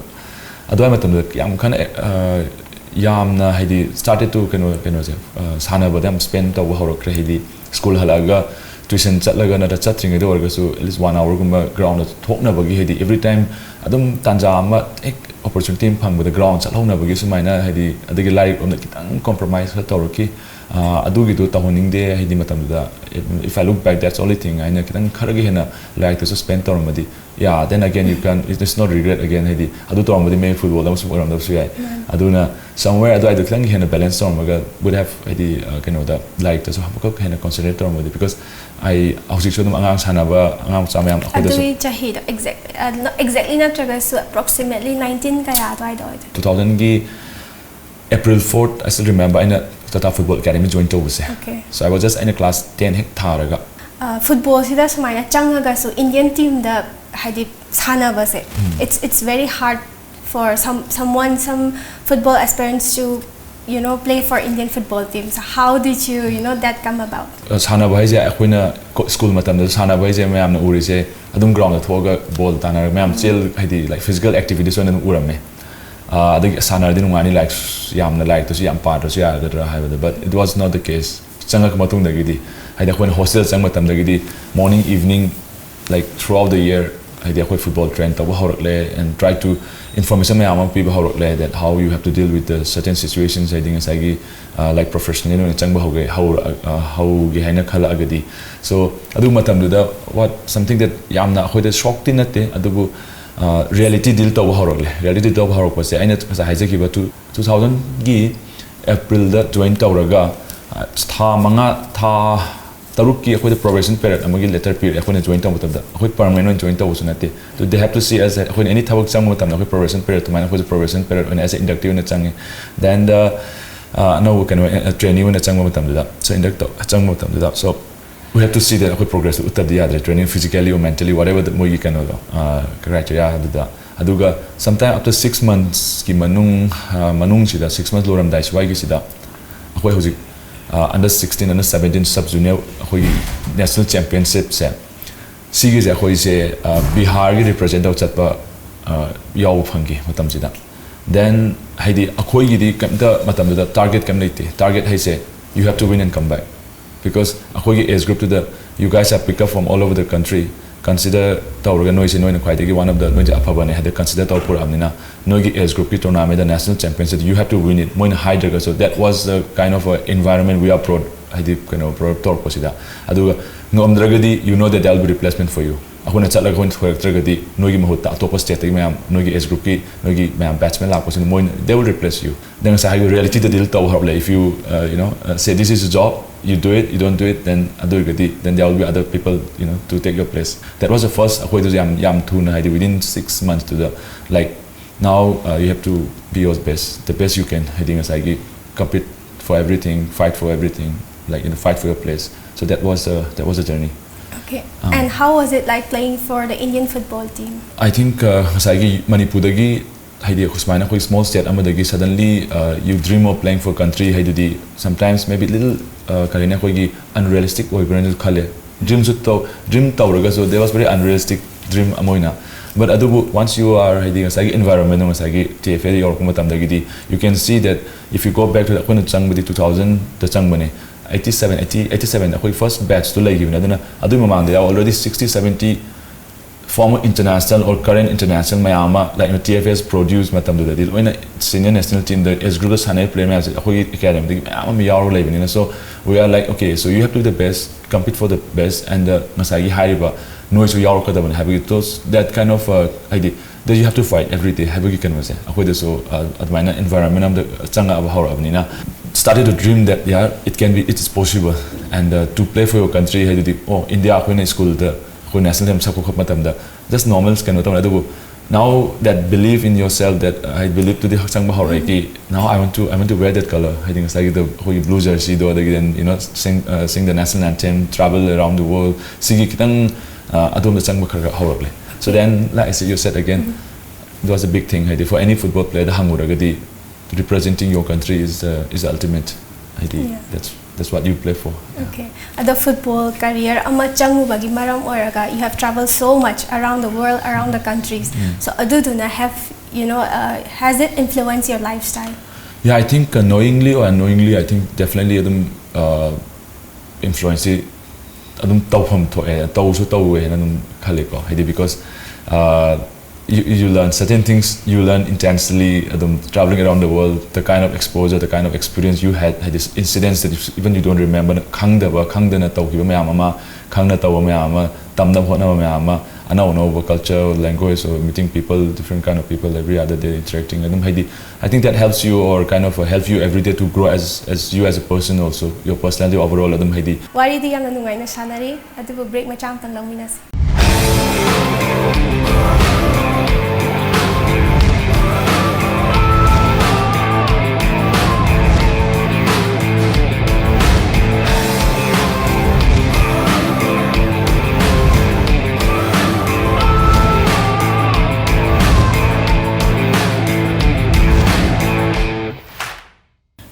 ꯑꯗꯨꯋꯥꯏ ꯃꯇꯝꯗ ꯌꯥꯝ ꯀꯟꯅ ꯑ, ꯌꯥꯝꯅ ꯍꯥꯏꯗꯤ started to ꯀꯩꯅꯣ ꯀꯩꯅꯣꯁꯦ ꯑ, ꯁꯥꯟꯅꯕꯗ ꯌꯥꯝ spend ꯇꯧꯕ ꯍꯧꯔꯛꯈ꯭ꯔꯦ꯫ ꯍꯥꯏꯗꯤ school ꯍꯜꯂꯛꯑꯒ tuition ꯆꯠꯂꯒ ꯅꯠꯇ꯭ꯔ ꯆꯠꯇ꯭ꯔꯤꯉꯩꯗ ꯑꯣꯏꯔꯒꯁꯨ at least one hourꯒꯨꯝꯕ groundꯗ ꯊꯣꯛꯅꯕꯒꯤ, ꯍꯥꯏꯗꯤ every time ꯑꯗꯨꯝ ꯇꯥꯟꯖꯥ ꯑꯃ ꯍꯦꯛ opportunity ꯑꯃ ꯐꯪꯕꯗ ground ꯆꯠꯍꯧꯅꯕꯒꯤ ꯁꯨꯃꯥꯏꯅ, ꯍꯥꯏꯗꯤ ꯑꯗꯒꯤ ꯂꯥꯏꯔꯤꯛ ꯂꯣꯝꯗ ꯈꯤꯇꯪ compromise ꯈꯔ ꯇꯧꯔꯛꯈꯤ꯫ ꯑ, ꯑꯗꯨꯒꯤꯗꯣ ꯇꯧꯍꯟꯅꯤꯡꯗꯦ꯫ ꯍꯥꯏꯗꯤ ꯃꯇꯝꯗꯨꯗ, if I look back, that's only thing, ꯑꯩꯅ ꯈꯤꯇꯪ ꯈꯔꯒ ꯍꯦꯟꯅ ꯂꯥꯏꯔꯤꯛꯇꯁꯨ spend ꯇꯧꯔꯝꯃꯗꯤ, yeah, then again you can, it's not regret again, ꯍꯥꯏꯗꯤ ꯑꯗꯨ ꯇꯧꯔꯝꯃꯗꯤ maybe footballꯗ ꯑꯃꯁꯨ ꯑꯣꯏꯔꯝꯗꯕꯁꯨ ꯌꯥꯏ꯫ ꯑꯗꯨꯅ somewhere ꯑꯗꯨꯋꯥꯏꯗꯣ ꯈꯤꯇꯪ ꯍꯦꯟꯅ balance ꯇꯧꯔꯝꯃꯒ would have, ꯍꯥꯏꯗꯤ ꯑ, ꯀꯩꯅꯣꯗ ꯂꯥꯏꯔꯤꯛꯇꯁꯨ ꯑꯃꯨꯛꯈꯛ ꯍꯦꯟꯅ concentrate ꯇꯧꯔꯝꯃꯗꯤ, because ꯑꯩ ꯍꯧꯖꯤꯛꯁꯨ ꯑꯗꯨꯝ ꯑꯉꯥꯡ ꯁꯥꯟꯅꯕ, ꯑꯉꯥꯡ ꯃꯆꯥ ꯃꯌꯥꯝ ꯑꯩꯈꯣꯏꯗꯁꯨ ꯑꯗꯨꯒꯤ ꯆꯍꯤꯗꯣ exact ꯑ, no, exactly ꯅꯠꯇ꯭ꯔꯒꯁꯨ approximately nineteen ꯀꯌꯥ ꯑꯗꯨꯋꯥꯏꯗ ꯑꯣꯏꯗꯣꯏꯅꯣ? two thousandꯒꯤ April fourth, I still remember, ꯑꯩꯅ Tata Football Academy join ꯇꯧꯕꯁꯦ꯫ Okay. So I was just, ꯑꯩꯅ class ten ꯍꯦꯛ ꯊꯥꯔꯒ Footballꯁꯤꯗ ꯁꯨꯃꯥꯏꯅ ꯆꯪꯉꯒꯁꯨ Indian teamꯗ ꯍꯥꯏꯗꯤ ꯁꯥꯟꯅꯕꯁꯦ, it's it's very hard for some someone, some football aspirants to, you know, play for Indian football team. So how did you, you know, that come about? ꯁꯥꯟꯅꯕ ꯍꯥꯏꯁꯦ ꯑꯩꯈꯣꯏꯅ school ꯃꯇꯝꯗ ꯁꯥꯟꯅꯕ ꯍꯥꯏꯁꯦ ꯃꯌꯥꯝꯅ ꯎꯔꯤꯁꯦ ꯑꯗꯨꯝ groundꯗ ꯊꯣꯛꯑꯒ ball ꯇꯥꯟꯅꯔꯒ ꯃꯌꯥꯝ ꯆꯦꯜ, ꯍꯥꯏꯗꯤ like physical activities ꯑꯣꯏꯅ ꯑꯗꯨꯝ ꯎꯔꯝꯃꯦ꯫ ꯑ, ꯑꯗꯒꯤ ꯁꯥꯟꯅꯔꯗꯤ ꯅꯨꯡꯉꯥꯏꯅꯤ, ꯂꯥꯏꯔꯤꯛ ꯌꯥꯝꯅ, ꯂꯥꯏꯔꯤꯛꯇꯁꯨ ꯌꯥꯝ ꯄꯥꯗ꯭ꯔꯁꯨ ꯌꯥꯒꯗ꯭ꯔꯥ ꯍꯥꯏꯕꯗ, but it was not the case. ꯆꯪꯉꯛꯄ ꯃꯇꯨꯡꯗꯒꯤꯗꯤ, ꯍꯥꯏꯗꯤ ꯑꯩꯈꯣꯏꯅ hostel ꯆꯪꯕ ꯃꯇꯝꯗꯒꯤꯗꯤ morning evening, like throughout the year, ꯍꯥꯏꯗꯤ ꯑꯩꯈꯣꯏ ꯐꯨꯠꯕꯣꯜ ꯇ꯭ꯔꯦꯟ ꯇꯧꯕ ꯍꯧꯔꯛꯂꯦ, and try to information ꯃꯌꯥꯝ ꯑꯃ ꯄꯤꯕ ꯍꯧꯔꯛꯂꯦ, that how you have to deal with the certain situations, ꯍꯥꯏꯗꯤ ꯉꯁꯥꯏꯒꯤ ꯂꯥꯏꯛ ꯄ꯭ꯔꯣꯐꯦꯁꯅꯦꯜ ꯑꯣꯏꯅ ꯆꯪꯕ ꯍꯧꯒꯦ, ꯍꯧꯔ- ꯑ, ꯍꯧꯒꯦ ꯍꯥꯏꯅ ꯈꯜꯂꯛꯑꯒꯗꯤ. So ꯑꯗꯨ ꯃꯇꯝꯗꯨꯗ what something that ꯌꯥꯝꯅ ꯑꯩꯈꯣꯏꯗ ꯁꯣꯛꯇꯤ ꯅꯠꯇꯦ, ꯑꯗꯨꯕꯨ ꯔꯤꯌꯦꯂꯤꯇꯤ ꯗꯤꯜ ꯇꯧꯕ ꯍꯧꯔꯛꯂꯦ. ꯔꯤꯌꯦꯂꯤꯇꯤ ꯇꯧꯕ ꯍꯧꯔꯛꯄꯁꯦ ꯑꯩꯅ ꯉꯁꯥꯏ ꯍꯥꯏꯖꯈꯤꯕ ꯇꯨ ꯇꯨ ꯊꯥꯎꯖꯟꯒꯤ ꯑꯦꯄ꯭ꯔꯤꯜꯗ ꯖꯣꯏꯟ ꯇꯧꯔꯒ, ꯑ, ꯊꯥ ꯃꯉꯥ, ꯊꯥ ꯇꯔꯨꯛꯀꯤ ꯑꯩꯈꯣꯏꯗ ꯄ꯭ꯔꯣꯕꯦꯁꯟ ꯄꯦꯔꯦꯠ ꯑꯃꯒꯤ ꯂꯦꯇꯔ ꯄꯤꯔꯛꯑꯦ ꯑꯩꯈꯣꯏꯅ ꯖꯣꯏꯟ ꯇꯧꯕ ꯃꯇꯝꯗ꯫ ꯑꯩꯈꯣꯏ ꯄꯔꯃꯅꯦꯟ ꯑꯣꯏꯅ ꯖꯣꯏꯟ ꯇꯧꯕꯁꯨ ꯅꯠꯇꯦ꯫ So they have to see us, ꯑꯩꯈꯣꯏꯅ ꯑꯦꯅꯤ ꯊꯕꯛ ꯆꯪꯕ ꯃꯇꯝꯗ ꯑꯩꯈꯣꯏ ꯄ꯭ꯔꯣꯕꯦꯁꯟ ꯄꯦꯔꯦꯠ ꯑꯗꯨꯃꯥꯏꯅ ꯑꯩꯈꯣꯏꯁꯨ ꯄ꯭ꯔꯣꯕꯦꯁꯟ ꯄꯦꯔꯦꯠ ꯑꯣꯏꯅ as a inductee ꯑꯣꯏꯅ ꯆꯪꯉꯤ꯫ Then the, ꯑ, ꯑꯅꯧꯕ ꯀꯩꯅꯣ, ꯑ, ꯇ꯭ꯔꯦꯅꯤ ꯑꯣꯏꯅ ꯆꯪꯕ ꯃꯇꯝꯗꯨꯗ, so induct ꯇꯧ- ꯆꯪꯕ ꯃꯇꯝꯗꯨꯗ, so we have to see that ꯑꯩꯈꯣꯏ ꯄ꯭ꯔꯣꯒ꯭ꯔꯦꯁꯇꯨ ꯎꯠꯇꯕꯗꯤ ꯌꯥꯗ꯭ꯔꯦ, training physically or mentally, whatever the, ꯃꯣꯏꯒꯤ ꯀꯩꯅꯣꯗꯣ, criteria ꯑꯗꯨꯗ꯫ ꯑꯗꯨꯒ sometime after six monthsꯀꯤ ꯃꯅꯨꯡ, ꯑ, ꯃꯅꯨꯡꯁꯤꯗ, six months ꯂꯣꯏꯔꯝꯗꯥꯏ ꯁ꯭ꯋꯥꯏꯒꯤꯁꯤꯗ ꯑꯩꯈꯣꯏ ꯍꯧꯖꯤꯛ, ꯑ, under sixteen, under seventeen, sub junior ꯑꯩꯈꯣꯏꯒꯤ ꯅꯦꯁꯅꯦꯜ ꯆꯦꯝꯄꯤꯌꯟꯁꯤꯞꯁꯦ, ꯁꯤꯒꯤꯁꯦ ꯑꯩꯈꯣꯏꯁꯦ, ꯑ, ꯕꯤꯍꯥꯔꯒꯤ ꯔꯤꯄ꯭ꯔꯖꯦꯟ ꯇꯧ ꯆꯠꯄ, ꯑ, ꯌꯥꯎꯕ ꯐꯪꯈꯤ ꯃꯇꯝꯁꯤꯗ꯫ Then ꯍꯥꯏꯗꯤ ꯑꯩꯈꯣꯏꯒꯤꯗꯤ ꯀꯩꯝꯇ ꯃꯇꯝꯗꯨꯗ ꯇꯥꯔꯒꯦꯠ ꯀꯩꯝ ꯂꯩꯇꯦ꯫ ꯇꯥꯔꯒꯦꯠ ꯍꯥꯏꯁꯦ, you have to win and come back, because ꯑꯩꯈꯣꯏꯒꯤ age ꯒ꯭ꯔꯨꯞꯇꯨꯗ you guys have pick up from all over the country, consider ꯇꯧꯔꯒ ꯅꯣꯏꯁꯦ, ꯅꯣꯏꯅ ꯈ꯭ꯋꯥꯏꯗꯒꯤ one of the, ꯅꯣꯏꯁꯦ ꯑꯐꯕꯅꯦ ꯍꯥꯏꯗꯤ consider ꯇꯧꯔ ꯄꯨꯔꯛꯑꯕꯅꯤꯅ, ꯅꯣꯏꯒꯤ ꯑꯦꯖ ꯒ꯭ꯔꯨꯞꯀꯤ ꯇꯣꯔꯅꯥꯃꯦꯟꯗ national championship you have to win it, ꯃꯣꯏꯅ ꯍꯥꯏꯗ꯭ꯔꯒꯁꯨ, that was the kind of environment we are brought, ꯍꯥꯏꯗꯤ ꯀꯩꯅꯣ, brought up ꯇꯧꯔꯛꯄꯁꯤꯗ꯫ ꯑꯗꯨꯒ ꯉꯝꯗ꯭ꯔꯒꯗꯤ you know that there will be replacement for you, ꯑꯩꯈꯣꯏꯅ ꯆꯠꯂꯒ ꯑꯩꯈꯣꯏꯅ ꯊꯣꯏꯔꯛꯇ꯭ꯔꯒꯗꯤ ꯅꯣꯏꯒꯤ ꯃꯍꯨꯠꯇ ꯑꯇꯣꯞꯄ ꯁ꯭ꯇꯦꯠꯇꯒꯤ ꯃꯌꯥꯝ, ꯅꯣꯏꯒꯤ ꯑꯦꯖ ꯒ꯭ꯔꯨꯞꯀꯤ, ꯅꯣꯏꯒꯤ ꯃꯌꯥꯝ ꯕꯦꯠꯁꯃꯦꯟ ꯂꯥꯛꯄꯁꯤꯅ ꯃꯣꯏꯅ, they will replace you. ꯅꯪ ꯉꯁꯥꯏ ꯍꯥꯏꯕ ꯔꯤꯌꯦꯂꯤꯇꯤꯗ ꯗꯤꯜ ꯇꯧ ꯍꯧꯔꯛꯂꯦ꯫ If you, uh, you know, uh, say this is a job, you do it, you don't do it, then ꯑꯗꯨ ꯑꯣꯏꯔꯒꯗꯤ, then there will be other people, you know, to take your place. That was the first, ꯑꯩꯈꯣꯏꯗꯁꯨ ꯌꯥꯝ, ꯌꯥꯝ ꯊꯨꯅ, ꯍꯥꯏꯗꯤ within six monthsꯇꯨꯗ, like, now, uh, you have to be your best, the best you can, ꯍꯥꯏꯗꯤ ꯉꯁꯥꯏꯒꯤ compete for everything, fight for everything, like, you know, fight for your place. So that was, uh, that was the journey. Okay. Um, And how was it like playing for the Indian football team? I think, uh, ꯉꯁꯥꯏꯒꯤ ꯃꯅꯤꯄꯨꯔꯗꯒꯤ, ꯍꯥꯏꯗꯤ ꯑꯩꯈꯣꯏ ꯁꯨꯃꯥꯏꯅ ꯑꯩꯈꯣꯏ small state ꯑꯃꯗꯒꯤ suddenly, uh, you dream of playing for country ꯍꯥꯏꯗꯨꯗꯤ, sometimes maybe little, uh, ꯀꯔꯤꯅꯦ, ꯑꯩꯈꯣꯏꯒꯤ unrealistic ꯑꯣꯏꯕ꯭ꯔꯥꯅꯁꯨ ꯈꯜꯂꯦ꯫ ꯗ꯭ꯔꯤꯝꯁꯨ ꯇꯧ ꯗ꯭ꯔꯤꯝ ꯇꯧꯔꯒꯁꯨ, there was very unrealistic dream ꯑꯃ ꯑꯣꯏꯅ꯫ But ꯑꯗꯨꯕꯨ once you are, ꯍꯥꯏꯗꯤ ꯉꯁꯥꯏꯒꯤ environmentꯗꯣ, ꯉꯁꯥꯏꯒꯤ TFAꯗ ꯌꯧꯔꯛꯄ ꯃꯇꯝꯗꯒꯤꯗꯤ, you can see that if you go back to, ꯑꯩꯈꯣꯏꯅ ꯆꯪꯕꯗꯤ two thousandꯗ ꯆꯪꯕꯅꯦ꯫ Eighty seven, eighty, eighty seven ꯑꯩꯈꯣꯏ first batchꯇꯣ ꯂꯩꯈꯤꯕꯅꯦ꯫ ꯑꯗꯨꯅ ꯑꯗꯨꯒꯤ ꯃꯃꯥꯡꯗ already sixty, seventy former international or current international ꯃꯌꯥꯝ ꯑꯃ, like, ꯇꯤ ꯑꯦꯐ ꯑꯦꯁ produce ꯃꯇꯝꯗꯨꯗꯗꯤ ꯂꯣꯏꯅ senior national teamꯗ age groupꯇ ꯁꯥꯟꯅꯔꯤꯕ player ꯃꯌꯥꯝꯁꯦ ꯑꯩꯈꯣꯏꯒꯤ academyꯗꯒꯤ ꯃꯌꯥꯝ ꯑꯃ ꯌꯥꯎꯔꯒ ꯂꯩꯕꯅꯤꯅ, so we are like, okay, so you have to be the best, compete for the best, and uh, ꯉꯁꯥꯏꯒꯤ ꯍꯥꯏꯔꯤꯕ ꯅꯣꯏꯁꯨ ꯌꯥꯎꯔꯛꯀꯗꯕꯅꯤ ꯍꯥꯏꯕꯒꯤ, those, that kind of uh, ꯍꯥꯏꯗꯤ, that you have to fight every day ꯍꯥꯏꯕꯒꯤ ꯀꯩꯅꯣꯁꯦ ꯑꯩꯈꯣꯏꯗꯁꯨ uh, ꯑꯗꯨꯃꯥꯏꯅ environment ꯑꯃꯗ ꯆꯪꯉꯛꯑꯕ ꯍꯧꯔꯛꯑꯕꯅꯤꯅ, started to dream that, yeah, it can be, it is possible, and uh, to play for your country ꯍꯥꯏꯗꯨꯗꯤ, ꯑꯣ, ꯏꯟꯗꯤꯌꯥ ꯑꯩꯈꯣꯏꯅ ꯁ꯭ꯀꯨꯜꯗ ꯑꯩꯈꯣꯏ national anthem ꯁꯛꯄ ꯈꯣꯠꯄ ꯃꯇꯝꯗ just normal ꯀꯩꯅꯣ ꯇꯧꯔꯦ, ꯑꯗꯨꯕꯨ now that believe in yourself, that I believe ꯇꯨꯗꯤ ꯆꯪꯕ ꯍꯧꯔꯛꯑꯦ꯫ Now I want to, I want to wear that color, ꯍꯥꯏꯗꯤ ꯉꯁꯥꯏꯒꯤꯗꯣ ꯑꯩꯈꯣꯏꯒꯤ blue jerseyꯗꯣ, ꯑꯗꯒꯤ then, you know, sing, uh, sing the national anthem, travel around the world, ꯁꯤꯒꯤ ꯈꯤꯇꯪ uh, ꯑꯗꯣꯝꯗ ꯆꯪꯕ ꯈꯔ ꯈꯔ ꯍꯧꯔꯛꯂꯦ꯫ So then, like I said, you said again, it was a big thing, ꯍꯥꯏꯗꯤ for any football playerꯗ ꯍꯪꯉꯨꯔꯒꯗꯤ, representing your country is the, is the ultimate, ꯍꯥꯏꯗꯤ, Yeah. that's, that's what you play for. Okay. ꯑꯗꯣ football career ꯑꯃ ꯆꯪꯉꯨꯕꯒꯤ ꯃꯔꯝ ꯑꯣꯏꯔꯒ you have traveled so much around the world, around the countries. So ꯑꯗꯨꯗꯨꯅ have, you know, uh, has it influenced your lifestyle? Yeah, I think uh, knowingly or unknowingly, I think definitely ꯑꯗꯨꯝ uh, influence ꯑꯗꯨꯝ ꯇꯧꯐꯝ ꯊꯣꯛꯑꯦ, ꯇꯧꯁꯨ ꯇꯧꯋꯦꯅ ꯑꯗꯨꯝ ꯈꯜꯂꯦꯀꯣ, ꯍꯥꯏꯗꯤ because uh, you, you learn certain things, you learn intensely, ꯑꯗꯨꯝ traveling around the world, the kind of exposure, the kind of experience you had, ꯍꯥꯏꯗꯤ incidents that you, even you don't remember, ꯈꯪꯗꯕ, ꯈꯪꯗꯅ ꯇꯧꯈꯤꯕ ꯃꯌꯥꯝ ꯑꯃ, ꯈꯪꯅ ꯇꯧꯕ ꯃꯌꯥꯝ ꯑꯃ, ꯇꯝꯅꯕ ꯍꯣꯠꯅꯕ ꯃꯌꯥꯝ ꯑꯃ, ꯑꯅꯧ ꯑꯅꯧꯕ culture, language, or meeting people, different kind of people every other day, interacting, ꯑꯗꯨꯝ ꯍꯥꯏꯗꯤ, I think that helps you or kind of uh, help you every day to grow as, as you as a person also, your personality overall, ꯑꯗꯨꯝ ꯍꯥꯏꯗꯤ꯫ ꯋꯥꯔꯤꯗꯤ ꯌꯥꯝꯅ ꯅꯨꯡꯉꯥꯏꯅ ꯁꯥꯟꯅꯔꯤ, ꯑꯗꯨꯕꯨ break ꯃꯆꯥ ꯑꯃꯇꯪ ꯂꯧꯃꯤꯟꯅꯁꯤ꯫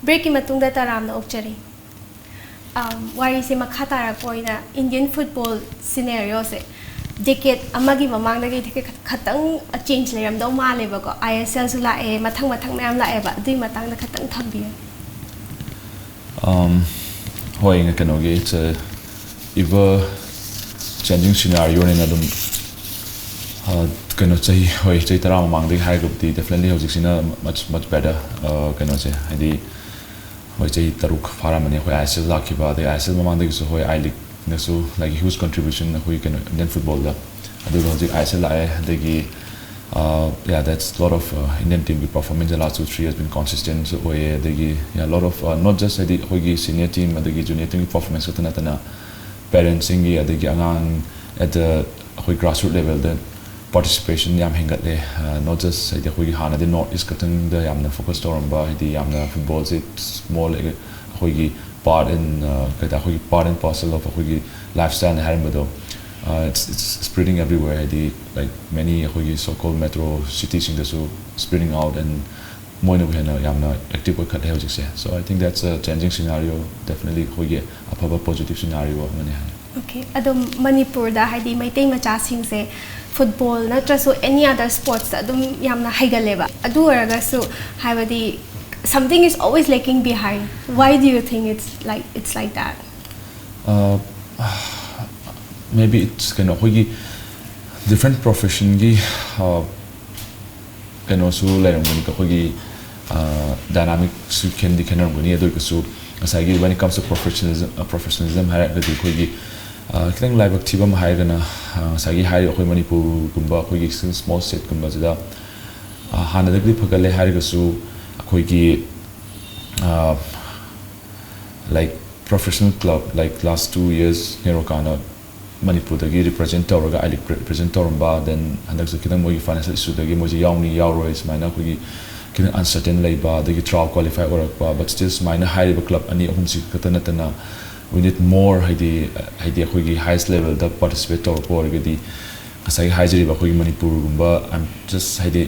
Breakꯀꯤ ꯃꯇꯨꯡꯗ ꯇꯔꯥꯝꯅ ꯑꯣꯛꯆꯔꯤ꯫ Um, ꯋꯥꯔꯤꯁꯦ ꯃꯈꯥ ꯇꯥꯔꯛꯄ ꯑꯣꯏꯅ Indian football scenarioꯁꯦ decade ꯑꯃꯒꯤ ꯃꯃꯥꯡꯗꯒꯤꯗꯤ ꯈ- ꯈꯇꯪ change ꯂꯩꯔꯝꯗꯧ ꯃꯥꯜꯂꯦꯕꯀꯣ꯫ ꯑꯥꯏ ꯑꯦꯁ ꯑꯦꯜꯁꯨ ꯂꯥꯛꯑꯦ, ꯃꯊꯪ ꯃꯊꯪ ꯃꯌꯥꯝ ꯂꯥꯛꯑꯦꯕ, ꯑꯗꯨꯒꯤ ꯃꯇꯥꯡꯗ ꯈꯇꯪ ꯊꯝꯕꯤꯌꯨ꯫ Um, ꯍꯣꯏ, ꯀꯩꯅꯣꯒꯤ, it's a ever changing scenarioꯅꯤꯅ ꯑꯗꯨꯝ ꯑ, ꯀꯩꯅꯣ, ꯆꯍꯤ, ꯍꯣꯏ, ꯆꯍꯤ ꯇꯔꯥ ꯃꯃꯥꯡꯗꯒꯤ ꯍꯥꯏꯔꯒꯕꯨꯗꯤ definitely ꯍꯧꯖꯤꯛꯁꯤꯅ much, much better꯫ ꯑ, ꯀꯩꯅꯣꯁꯦ, ꯍꯥꯏꯗꯤ, ꯍꯣꯏ, ꯆꯍꯤ ꯇꯔꯨꯛ ꯐꯥꯔꯝꯃꯅꯤ ꯑꯩꯈꯣꯏ I S L ꯂꯥꯛꯈꯤꯕ꯫ ꯑꯗꯩ I S L ꯃꯃꯥꯡꯗꯒꯤꯁꯨ, ꯍꯣꯏ, I Leagueꯅꯁꯨ, like, huge contribution ꯑꯩꯈꯣꯏ, ꯀꯩꯅꯣ, Indian footballꯗ꯫ ꯑꯗꯨꯒ ꯍꯧꯖꯤꯛ I S L ꯂꯥꯛꯑꯦ, ꯑꯗꯒꯤ, ꯑ, yeah, that's lot of, uh, Indian teamꯒꯤ performance the last two, three has been consistentꯁꯨ ꯑꯣꯏꯌꯦ꯫ ꯑꯗꯒꯤ, yeah, lot of, uh, not just, ꯍꯥꯏꯗꯤ, ꯑꯩꯈꯣꯏꯒꯤ senior team ꯑꯗꯒꯤ junior teamꯒꯤ performance ꯈꯛꯇ ꯅꯠꯇꯅ, parentsꯁꯤꯡꯒꯤ, ꯑꯗꯒꯤ ꯑꯉꯥꯡ at the, ꯑꯩꯈꯣꯏ grassroot levelꯗ participation ꯌꯥꯝ ꯍꯦꯟꯒꯠꯂꯦ꯫ ꯑ, not just, ꯍꯥꯏꯗꯤ, ꯑꯩꯈꯣꯏꯒꯤ ꯍꯥꯟꯅꯗꯤ North East ꯈꯛꯇꯪꯗ ꯌꯥꯝꯅ focus ꯇꯧꯔꯝꯕ, ꯍꯥꯏꯗꯤ, ꯌꯥꯝꯅ footballꯁꯦ small, ꯑꯩꯈꯣꯏꯒꯤ part in, ꯑ, ꯀꯩ ꯍꯥꯏꯇꯥꯔꯦ, ꯑꯩꯈꯣꯏꯒꯤ part and parcel of ꯑꯩꯈꯣꯏꯒꯤ lifestyleꯅꯦ ꯍꯥꯏꯔꯝꯕꯗꯣ, ꯑ, it's, it's spreading everywhere, ꯍꯥꯏꯗꯤ, like, many ꯑꯩꯈꯣꯏꯒꯤ so called metro cityꯁꯤꯡꯗꯁꯨ spreading out and ꯃꯣꯏꯅꯕꯨ ꯍꯦꯟꯅ ꯌꯥꯝꯅ active ꯑꯣꯏꯈꯠꯂꯦ ꯍꯧꯖꯤꯛꯁꯦ꯫ So I think that's a changing scenario, definitely ꯑꯩꯈꯣꯏꯒꯤ ꯑꯐꯕ positive scenario ꯑꯃꯅꯤ ꯍꯥꯏ꯫ Okay, ꯑꯗꯨꯝ ꯃꯅꯤꯄꯨꯔꯗ, ꯍꯥꯏꯗꯤ, ꯃꯩꯇꯩ ꯃꯆꯥꯁꯤꯡꯁꯦ football ꯅꯠꯇ꯭ꯔꯁꯨ any other sportsꯇ ꯑꯗꯨꯝ ꯌꯥꯝꯅ ꯍꯩꯒꯜꯂꯦꯕ꯫ ꯑꯗꯨ ꯑꯣꯏꯔꯒꯁꯨ, ꯍꯥꯏꯕꯗꯤ, something is always lacking behind. Why do you think it's like, it's like that? Uh, maybe it's, ꯀꯩꯅꯣ, ꯑꯩꯈꯣꯏꯒꯤ different professionꯒꯤ, uh, ꯀꯩꯅꯣꯁꯨ ꯂꯩꯔꯝꯒꯅꯤ, ꯑꯩꯈꯣꯏꯒꯤ, uh, dynamicꯁꯨ ꯈꯦꯠꯗꯤ ꯈꯦꯠꯅꯔꯝꯒꯅꯤ꯫ ꯑꯗꯨ ꯑꯣꯏꯔꯒꯁꯨ ꯉꯁꯥꯏꯒꯤ when it comes to professionalism, uh, professionalism ꯍꯥꯏꯔꯒꯗꯤ ꯑꯩꯈꯣꯏꯒꯤ, uh, ꯈꯤꯇꯪ ꯂꯥꯏꯕꯛ ꯊꯤꯕ ꯑꯃ ꯍꯥꯏꯔꯒꯅ, uh, ꯉꯁꯥꯏꯒꯤ ꯍꯥꯏꯔꯤꯕ ꯑꯩꯈꯣꯏ ꯃꯅꯤꯄꯨꯔꯒꯨꯝꯕ, ꯑꯩꯈꯣꯏꯒꯤ small stateꯀꯨꯝꯕꯁꯤꯗ, uh, ꯍꯥꯟꯅꯗꯒꯤꯗꯤ ꯐꯒꯠꯂꯦ ꯍꯥꯏꯔꯒꯁꯨ ꯑꯩꯈꯣꯏꯒꯤ, uh, like, professional club, like, last two years ꯅꯦꯔꯣꯀꯥꯅ ꯃꯅꯤꯄꯨꯔꯗꯒꯤ represent ꯇꯧꯔꯒ I League represent ꯇꯧꯔꯝꯕ, then ꯍꯟꯗꯛꯁꯨ ꯈꯤꯇꯪ ꯃꯣꯏꯒꯤ financial issueꯗꯒꯤ ꯃꯣꯏꯁꯦ ꯌꯥꯎꯅꯤ ꯌꯥꯎꯔꯣꯏ ꯁꯨꯃꯥꯏꯅ ꯑꯩꯈꯣꯏꯒꯤ ꯈꯤꯇꯪ uncertain ꯂꯩꯕ, ꯑꯗꯒꯤ trial qualify ꯑꯣꯏꯔꯛꯄ, but still ꯁꯨꯃꯥꯏꯅ ꯍꯥꯏꯔꯤꯕ club ꯑꯅꯤ ꯑꯍꯨꯝꯁꯤ ꯈꯛꯇ ꯅꯠꯇꯅ we need more, ꯍꯥꯏꯗꯤ, ꯍꯥꯏꯗꯤ ꯑꯩꯈꯣꯏꯒꯤ highest levelꯗ participate ꯇꯧꯔꯛꯄ ꯑꯣꯏꯔꯒꯗꯤ ꯉꯁꯥꯏꯒꯤ ꯍꯥꯏꯖꯔꯤꯕ ꯑꯩꯈꯣꯏꯒꯤ ꯃꯅꯤꯄꯨꯔꯒꯨꯝꯕ, I'm just, ꯍꯥꯏꯗꯤ,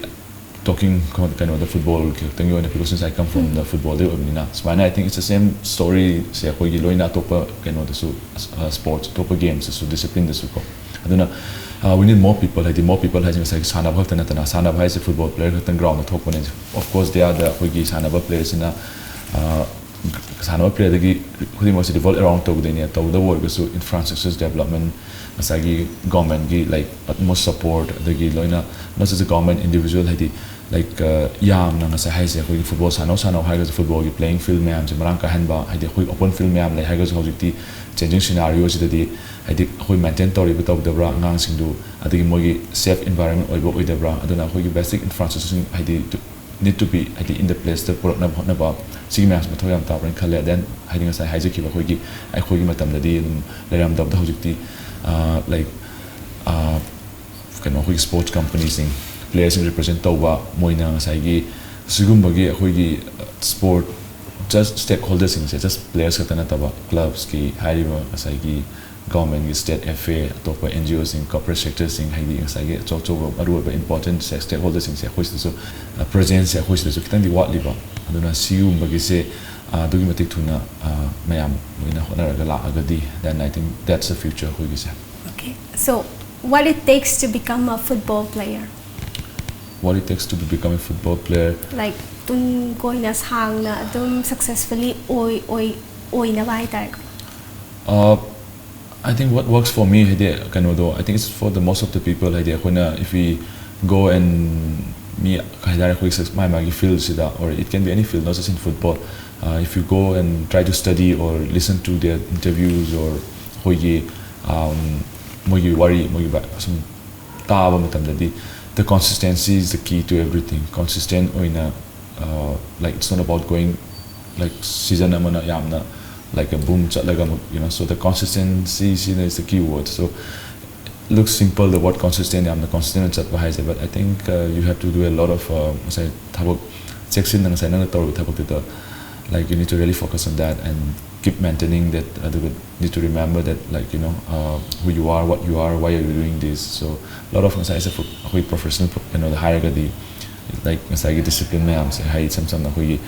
talking ꯀꯩꯅꯣꯗ footballꯒꯤ ꯈꯛꯇꯪꯒꯤ ꯑꯣꯏꯅ, because since I come from the footballꯗꯒꯤ ꯑꯣꯏꯕꯅꯤꯅ, ꯁꯨꯃꯥꯏꯅ I think it's the same storyꯁꯦ ꯑꯩꯈꯣꯏꯒꯤ ꯂꯣꯏꯅ ꯑꯇꯣꯞꯄ ꯀꯩꯅꯣꯗꯁꯨ, sports, ꯑꯇꯣꯞꯄ gamesꯇꯁꯨ, disciplineꯗꯁꯨ ꯀꯣ꯫ ꯑꯗꯨꯅ, uh, we need more people, ꯍꯥꯏꯗꯤ more people ꯍꯥꯏꯁꯦ ꯉꯁꯥꯏꯒꯤ ꯁꯥꯟꯅꯕ ꯈꯛꯇ ꯅꯠꯇꯅ, ꯁꯥꯟꯅꯕ ꯍꯥꯏꯁꯦ football player ꯈꯛꯇꯪ groundꯗ ꯊꯣꯛꯄꯅꯦ꯫ Of course they are the, ꯑꯩꯈꯣꯏꯒꯤ ꯁꯥꯟꯅꯕ playerꯁꯤꯅ, uh, ꯁꯥꯟꯅꯕ ꯄ꯭ꯂꯦꯌꯔꯗꯒꯤ ꯈꯨꯗꯤꯡꯃꯛꯁꯦ revolve around ꯇꯧꯒꯗꯣꯏꯅꯦ꯫ ꯇꯧꯕꯗꯕꯨ ꯑꯣꯏꯔꯒꯁꯨ infrastructures development, ꯉꯁꯥꯏꯒꯤ ꯒꯣꯔꯃꯦꯟꯒꯤ like utmost support, ꯑꯗꯒꯤ ꯂꯣꯏꯅ not just government, individual, ꯍꯥꯏꯗꯤ like ꯌꯥꯝꯅ ꯉꯁꯥꯏ ꯍꯥꯏꯁꯦ ꯑꯩꯈꯣꯏꯒꯤ ꯐꯨꯠꯕꯣꯜ ꯁꯥꯟꯅꯧ ꯁꯥꯟꯅꯧ ꯍꯥꯏꯔꯒꯁꯨ ꯐꯨꯠꯕꯣꯜꯒꯤ playing field ꯃꯌꯥꯝꯁꯦ ꯃꯔꯥꯡ ꯀꯥꯏꯍꯟꯕ, ꯍꯥꯏꯗꯤ ꯑꯩꯈꯣꯏ open field ꯃꯌꯥꯝ ꯂꯩ ꯍꯥꯏꯔꯒꯁꯨ ꯍꯧꯖꯤꯛꯇꯤ changing scenario ꯑꯁꯤꯗꯗꯤ ꯍꯥꯏꯗꯤ ꯑꯩꯈꯣꯏ ꯃꯦꯟꯇꯦꯟ ꯇꯧꯔꯤꯕ ꯇꯧꯗꯕ꯭ꯔꯥ, ꯑꯉꯥꯡꯁꯤꯡꯗꯨ ꯑꯗꯒꯤ ꯃꯣꯏꯒꯤ safe environment ꯑꯣꯏꯕ ꯑꯣꯏꯗꯕ꯭ꯔꯥ, ꯑꯗꯨꯅ ꯑꯩꯈꯣꯏꯒꯤ basic infrastructureꯁꯤꯡ ꯍꯥꯏꯗꯤ need to be ꯍꯥꯏꯗꯤ in the placeꯇ ꯄꯨꯔꯛꯅꯕ ꯍꯣꯠꯅꯕ, ꯁꯤꯒꯤ ꯃꯌꯥꯝꯁꯦ ꯃꯊꯧ ꯌꯥꯝ ꯇꯥꯕ꯭ꯔꯅ ꯈꯜꯂꯦ꯫ Then ꯍꯥꯏꯗꯤ ꯉꯁꯥꯏ ꯍꯥꯏꯖꯈꯤꯕ ꯑꯩꯈꯣꯏꯒꯤ ꯑꯩꯈꯣꯏꯒꯤ ꯃꯇꯝꯗꯗꯤ ꯑꯗꯨꯝ ꯂꯩꯔꯝꯗꯕꯗꯣ ꯍꯧꯖꯤꯛꯇꯤ like ꯀꯩꯅꯣ ꯑꯩꯈꯣꯏꯒꯤ sports companyꯁꯤꯡ, playerꯁꯤꯡ represent ꯇꯧꯕ, ꯃꯣꯏꯅ ꯉꯁꯥꯏꯒꯤ ꯁꯤꯒꯨꯝꯕꯒꯤ ꯑꯩꯈꯣꯏꯒꯤ sport just stakeholderꯁꯤꯡꯁꯦ just players ꯈꯛꯇ ꯅꯠꯇꯕ clubꯁꯀꯤ ꯍꯥꯏꯔꯤꯕ ꯉꯁꯥꯏꯒꯤ ꯒꯣꯔꯃꯦꯟꯒꯤ state F A, ꯑꯇꯣꯞꯄ N G Oꯁꯤꯡ, corporate sectorꯁꯤꯡ, ꯍꯥꯏꯗꯤ ꯉꯁꯥꯏꯒꯤ ꯑꯆꯧ ꯑꯆꯧꯕ ꯃꯔꯨꯑꯣꯏꯕ important stakeholderꯁꯤꯡꯁꯦ ꯑꯩꯈꯣꯏ ꯁꯤꯗꯁꯨ presence ꯁꯦ ꯑꯩꯈꯣꯏ ꯁꯤꯗꯁꯨ ꯈꯤꯇꯪꯗꯤ ꯋꯥꯠꯂꯤꯕ꯫ ꯑꯗꯨꯅ ꯁꯤꯒꯨꯝꯕꯒꯤꯁꯦ ꯑꯗꯨꯛꯀꯤ ꯃꯇꯤꯛ ꯊꯨꯅ ꯃꯌꯥꯝ ꯂꯣꯏꯅ ꯍꯣꯠꯅꯔꯒ ꯂꯥꯛꯑꯒꯗꯤ then I think that's the future ꯑꯩꯈꯣꯏꯒꯤꯁꯦ꯫ Okay, so what it takes to become a football player? What it takes to become a football player? Like ꯇꯨꯡ ꯀꯣꯏꯅ ꯁꯥꯡꯅ ꯑꯗꯨꯝ successfully ꯑꯣꯏ ꯑꯣꯏ ꯑꯣꯏꯅꯕ ꯍꯥꯏꯇꯥꯔꯦꯀꯣ꯫ Uh, I think what works for me ꯍꯥꯏꯗꯤ ꯀꯩꯅꯣꯗꯣ, I think it's for the most of the people, ꯍꯥꯏꯗꯤ ꯑꯩꯈꯣꯏꯅ if we go and ꯃꯤ ꯀꯩ ꯍꯥꯏꯇꯥꯔꯦ ꯑꯩꯈꯣꯏ ꯃꯥꯏ ꯃꯥꯒꯤ fieldꯁꯤꯗ, or it can be any field, not just in football, uh, if you go and try to study or listen to their interviews or ꯑꯩꯈꯣꯏꯒꯤ ꯃꯣꯏꯒꯤ ꯋꯥꯔꯤ ꯃꯣꯏꯒꯤ ꯁꯨꯝ ꯇꯥꯕ ꯃꯇꯝꯗꯗꯤ the consistency is the key to everything. Consistent ꯑꯣꯏꯅ, uh, like it's not about going like season ꯑꯃꯅ ꯌꯥꯝꯅ like a boom ꯆꯠꯂꯒ ꯑꯃꯨꯛ, you know, so the consistency ꯁꯤꯅ is the key word. So looks simple, the word consistent, ꯌꯥꯝꯅ consistent ꯑꯣꯏꯅ ꯆꯠꯄ ꯍꯥꯏꯁꯦ, but I think uh, you have to do a lot of uh, ꯉꯁꯥꯏ ꯊꯕꯛ ꯆꯦꯛꯁꯤꯟꯅ ꯉꯁꯥꯏ ꯅꯪꯅ ꯇꯧꯔꯤꯕ ꯊꯕꯛꯇꯨꯗ like you need to really focus on that and keep maintaining that. ꯑꯗꯨꯒ need to remember that like you know uh, who you are, what you are, why are you doing this. So lot of ꯉꯁꯥꯏ ꯑꯩꯈꯣꯏ professional ꯀꯩꯅꯣꯗ ꯍꯥꯏꯔꯒꯗꯤ like ꯉꯁꯥꯏꯒꯤ discipline ꯃꯌꯥꯝꯁꯦ ꯍꯥꯏ ꯏꯁꯝ ꯁꯝꯅ ꯑꯩꯈꯣꯏꯒꯤ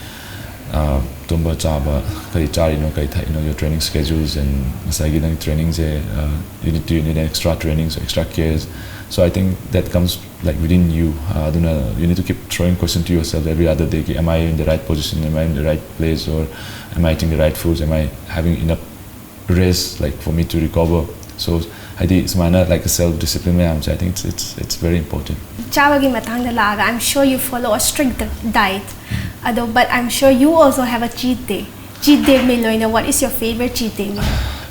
uh, ꯇꯨꯝꯕ ꯆꯥꯕ, ꯀꯔꯤ ꯆꯥꯔꯤꯅꯣ, ꯀꯔꯤ ꯊꯛꯏꯅꯣ, your training schedules and ꯉꯁꯥꯏꯒꯤ ꯅꯪ trainingꯁꯦ uh, you need to you need extra trainings, extra cares. So I think that comes like within you. Uh, ꯑꯗꯨꯅ you need to keep throwing question to yourself every other day. Am I in the right position? Am I in the right place? Or am I eating the right foods? Am I having enough rest, like, for me to recover? So ꯍꯥꯏꯗꯤ ꯁꯨꯃꯥꯏꯅ, like, self discipline ꯃꯌꯥꯝꯁꯦ, I think it's, it's, it's very important. ꯆꯥꯕꯒꯤ ꯃꯇꯥꯡꯗ ꯂꯥꯛꯑꯒ, I'm sure you follow a strict diet. ꯑꯗꯣ, but I'm sure you also have a cheat day. Cheat day meal ꯑꯣꯏꯅ, what is your favorite cheat day meal?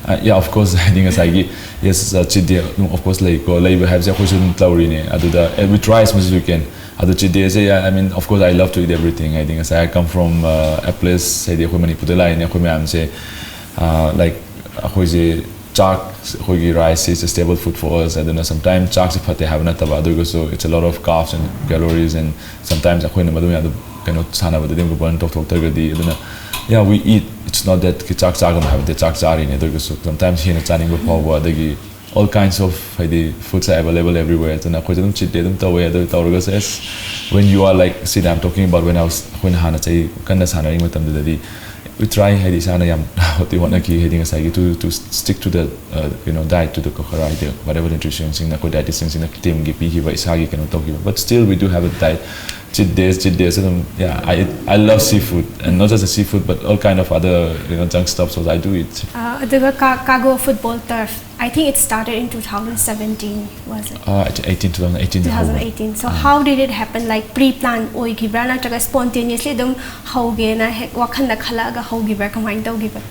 Uh, yeah, of course. ꯍꯥꯏꯗꯤ ꯉꯁꯥꯏꯒꯤ, yes, uh, cheat day ꯑꯗꯨꯝ, of course, ꯂꯩꯀꯣ. ꯂꯩꯕ ꯍꯥꯏꯕꯁꯦ ꯑꯩꯈꯣꯏꯁꯨ ꯑꯗꯨꯝ ꯇꯧꯔꯤꯅꯦ. ꯑꯗꯨꯗ, uh, we try as much as we can. ꯑꯗꯣ cheat dayꯁꯦ, yeah, I mean, of course, I love to eat everything. ꯍꯥꯏꯗꯤ ꯉꯁꯥꯏ, I come from, uh, a place, ꯍꯥꯏꯗꯤ ꯑꯩꯈꯣꯏ ꯃꯅꯤꯄꯨꯔꯗ ꯂꯥꯛꯏꯅꯦ, ꯑꯩꯈꯣꯏ ꯃꯌꯥꯝꯁꯦ, uh, like, ꯑꯩꯈꯣꯏꯁꯦ ꯆꯥꯛ, ꯑꯩꯈꯣꯏꯒꯤ rice is a staple food for us. ꯑꯗꯨꯅ sometimes ꯆꯥꯛꯁꯦ ꯐꯠꯇꯦ ꯍꯥꯏꯕ ꯅꯠꯇꯕ, ꯑꯗꯨ ꯑꯣꯏꯔꯒꯁꯨ it's a lot of carbs and calories, and sometimes ꯑꯩꯈꯣꯏꯅ ꯃꯗꯨ ꯃꯌꯥꯝꯗꯣ ꯀꯩꯅꯣ, ꯁꯥꯟꯅꯕꯗꯗꯤ ꯑꯃꯨꯛ burn ꯇꯧꯊꯣꯛꯇ꯭ꯔꯒꯗꯤ. ꯑꯗꯨꯅ, yeah, we eat. It's not that ꯆꯥꯛ ꯆꯥꯒꯅꯨ ꯍꯥꯏꯕꯗꯤ ꯆꯥꯛ ꯆꯥꯔꯤꯅꯦ, ꯑꯗꯨ ꯑꯣꯏꯔꯒꯁꯨ sometimes ꯍꯦꯟꯅ ꯆꯥꯅꯤꯡꯕ ꯐꯥꯎꯕ, ꯑꯗꯒꯤ all kinds of, ꯍꯥꯏꯗꯤ, foods are available everywhere. ꯑꯗꯨꯅ ꯑꯩꯈꯣꯏꯁꯨ ꯑꯗꯨꯝ cheat day ꯑꯗꯨꯝ ꯇꯧꯋꯦ. ꯑꯗꯨ ꯇꯧꯔꯒꯁꯨ, as when you are, like, see, I'm talking about when I was, ꯑꯩꯈꯣꯏꯅ ꯍꯥꯟꯅ ꯆꯍꯤ ꯀꯟꯅ ꯁꯥꯟꯅꯔꯤꯉꯩ ꯃꯇꯝꯗꯨꯗꯗꯤ, we try, ꯍꯥꯏꯗꯤ ꯏꯁꯥꯅ ꯌꯥꯝ ꯍꯣꯠꯇꯤ ꯍꯣꯠꯅꯈꯤ, ꯍꯥꯏꯗꯤ ꯉꯁꯥꯏꯒꯤ to, to stick to the, uh, you know, diet, to the ꯈꯔ, ꯍꯥꯏꯗꯤ whatever nutritionꯁꯤꯡꯅ, ꯑꯩꯈꯣꯏ dietitianꯁꯤꯡꯅ teamꯒꯤ ꯄꯤꯈꯤꯕ, ꯏꯁꯥꯒꯤ ꯀꯩꯅꯣ ꯇꯧꯈꯤꯕ. But still we do have a diet. Cheat days, cheat days ꯑꯗꯨꯝ, yeah, I, I love seafood, and not just the seafood, but all kind of other, you know, junk stuff, so I do it. Uh, ꯑꯗꯨꯒ ꯀꯥ- Kago football turf, I think it started in two thousand seventeen, was it? Uh, eighteen, two thousand eighteen. two thousand eighteen. So how did it happen? Like, pre-plan ꯑꯣꯏꯈꯤꯕ꯭ꯔꯥ, ꯅꯠꯇ꯭ꯔꯒ spontaneously ꯑꯗꯨꯝ ꯍꯧꯒꯦꯅ ꯍꯦꯛ ꯋꯥꯈꯜꯗ ꯈꯜꯂꯛꯑꯒ ꯍꯧꯈꯤꯕ꯭ꯔꯥ, ꯀꯃꯥꯏꯅ ꯇꯧꯈꯤꯕ?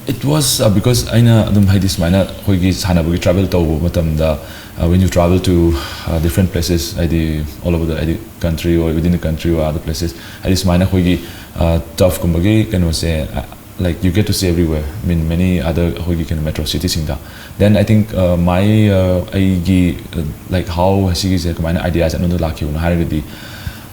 It was, uh, because ꯑꯩꯅ ꯑꯗꯨꯝ, ꯍꯥꯏꯗꯤ ꯁꯨꯃꯥꯏꯅ ꯑꯩꯈꯣꯏꯒꯤ ꯁꯥꯟꯅꯕꯒꯤ travel ꯇꯧꯕ ꯃꯇꯝꯗ, uh, when you travel to, uh, different places, ꯍꯥꯏꯗꯤ all over the, ꯍꯥꯏꯗꯤ country or within the country or other places, ꯍꯥꯏꯗꯤ ꯁꯨꯃꯥꯏꯅ ꯑꯩꯈꯣꯏꯒꯤ, uh, turfꯀꯨꯝꯕꯒꯤ ꯀꯩꯅꯣꯁꯦ, uh, like, you get to see everywhere, I mean, many other ꯑꯩꯈꯣꯏꯒꯤ ꯀꯩꯅꯣ metro cityꯁꯤꯡꯗ. Then I think, uh, my, uh, ꯑꯩꯒꯤ, uh, like, how ꯁꯤꯒꯤꯁꯦ ꯀꯃꯥꯏꯅ ideaꯁꯦ ꯑꯩꯉꯣꯟꯗ ꯂꯥꯛꯈꯤꯕꯅꯣ ꯍꯥꯏꯔꯒꯗꯤ,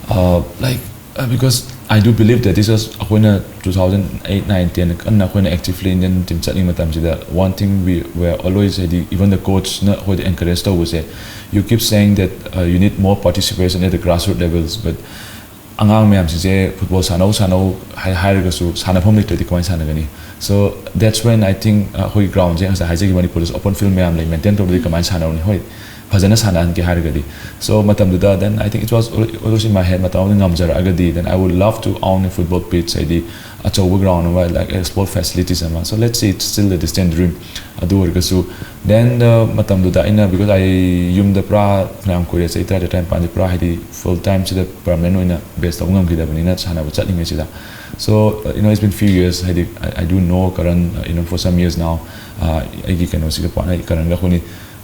uh, like, uh, because I do believe that this was, ꯑꯩꯈꯣꯏꯅ two thousand eight, nine, ten ꯀꯟꯅ ꯑꯩꯈꯣꯏꯅ actively Indian team ꯆꯠꯂꯤꯉꯩ ꯃꯇꯝꯁꯤꯗ, one thing we were always, ꯍꯥꯏꯗꯤ even the coachꯅ ꯑꯩꯈꯣꯏꯗ encourage ꯇꯧꯕꯁꯦ, you keep saying that, uh, you need more participation at the grassroots levels, but ꯑꯉꯥꯡ ꯃꯌꯥꯝꯁꯤꯡꯁꯦ football ꯁꯥꯟꯅꯧ ꯁꯥꯟꯅꯧ ꯍꯥꯏ- ꯍꯥꯏꯔꯒꯁꯨ ꯁꯥꯟꯅꯐꯝ ꯂꯩꯇ꯭ꯔꯗꯤ ꯀꯃꯥꯏꯅ ꯁꯥꯟꯅꯒꯅꯤ? So that's when I think, uh, ꯑꯩꯈꯣꯏꯒꯤ groundꯁꯦ, ꯉꯁꯥꯏ ꯍꯥꯏꯖꯈꯤꯕ, ꯃꯅꯤꯄꯨꯔꯗꯁꯨ open field ꯃꯌꯥꯝ ꯂꯩ, maintain ꯇꯧꯗ꯭ꯔꯗꯤ ꯀꯃꯥꯏꯅ ꯁꯥꯟꯅꯔꯨꯅꯤ? ꯍꯣꯏ, ꯐꯖꯅ ꯁꯥꯟꯅꯍꯟꯒꯦ ꯍꯥꯏꯔꯒꯗꯤ꯫ So ꯃꯇꯝꯗꯨꯗ, then I think it was always in my head, ꯃꯇꯝ ꯑꯃꯗ ꯉꯝꯖꯔꯛꯑꯒꯗꯤ, then I would love to own a football pitch, ꯍꯥꯏꯗꯤ ꯑꯆꯧꯕ ground ꯑꯃ, like sport facilities ꯑꯃ꯫ So let's say it's still a distant dream, ꯑꯗꯨ ꯑꯣꯏꯔꯒꯁꯨ꯫ Then ꯃꯇꯝꯗꯨꯗ ꯑꯩꯅ, because I ꯌꯨꯝꯗ ꯄꯨꯔꯥ ꯐꯅꯌꯥꯝ ꯀꯨꯏꯔꯦ, ꯆꯍꯤ ꯇꯔꯥ ꯇꯔꯥꯅꯤꯄꯥꯟꯁꯦ ꯄꯨꯔꯥ, ꯍꯥꯏꯗꯤ full time ꯁꯤꯗ permanent ꯑꯣꯏꯅ base ꯇꯧꯕ ꯉꯝꯈꯤꯗꯕꯅꯤꯅ, ꯁꯥꯟꯅꯕ ꯆꯠꯂꯤꯉꯩꯁꯤꯗ꯫ So you know, it's been few years, ꯍꯥꯏꯗꯤ I, I do know Karan, uh, you know, for some years now. ꯑꯩꯒꯤ ꯀꯩꯅꯣꯁꯤꯒ ꯄꯥꯔꯠꯅꯔ ꯀꯔꯟꯒ ꯑꯩꯈꯣꯏꯅꯤ,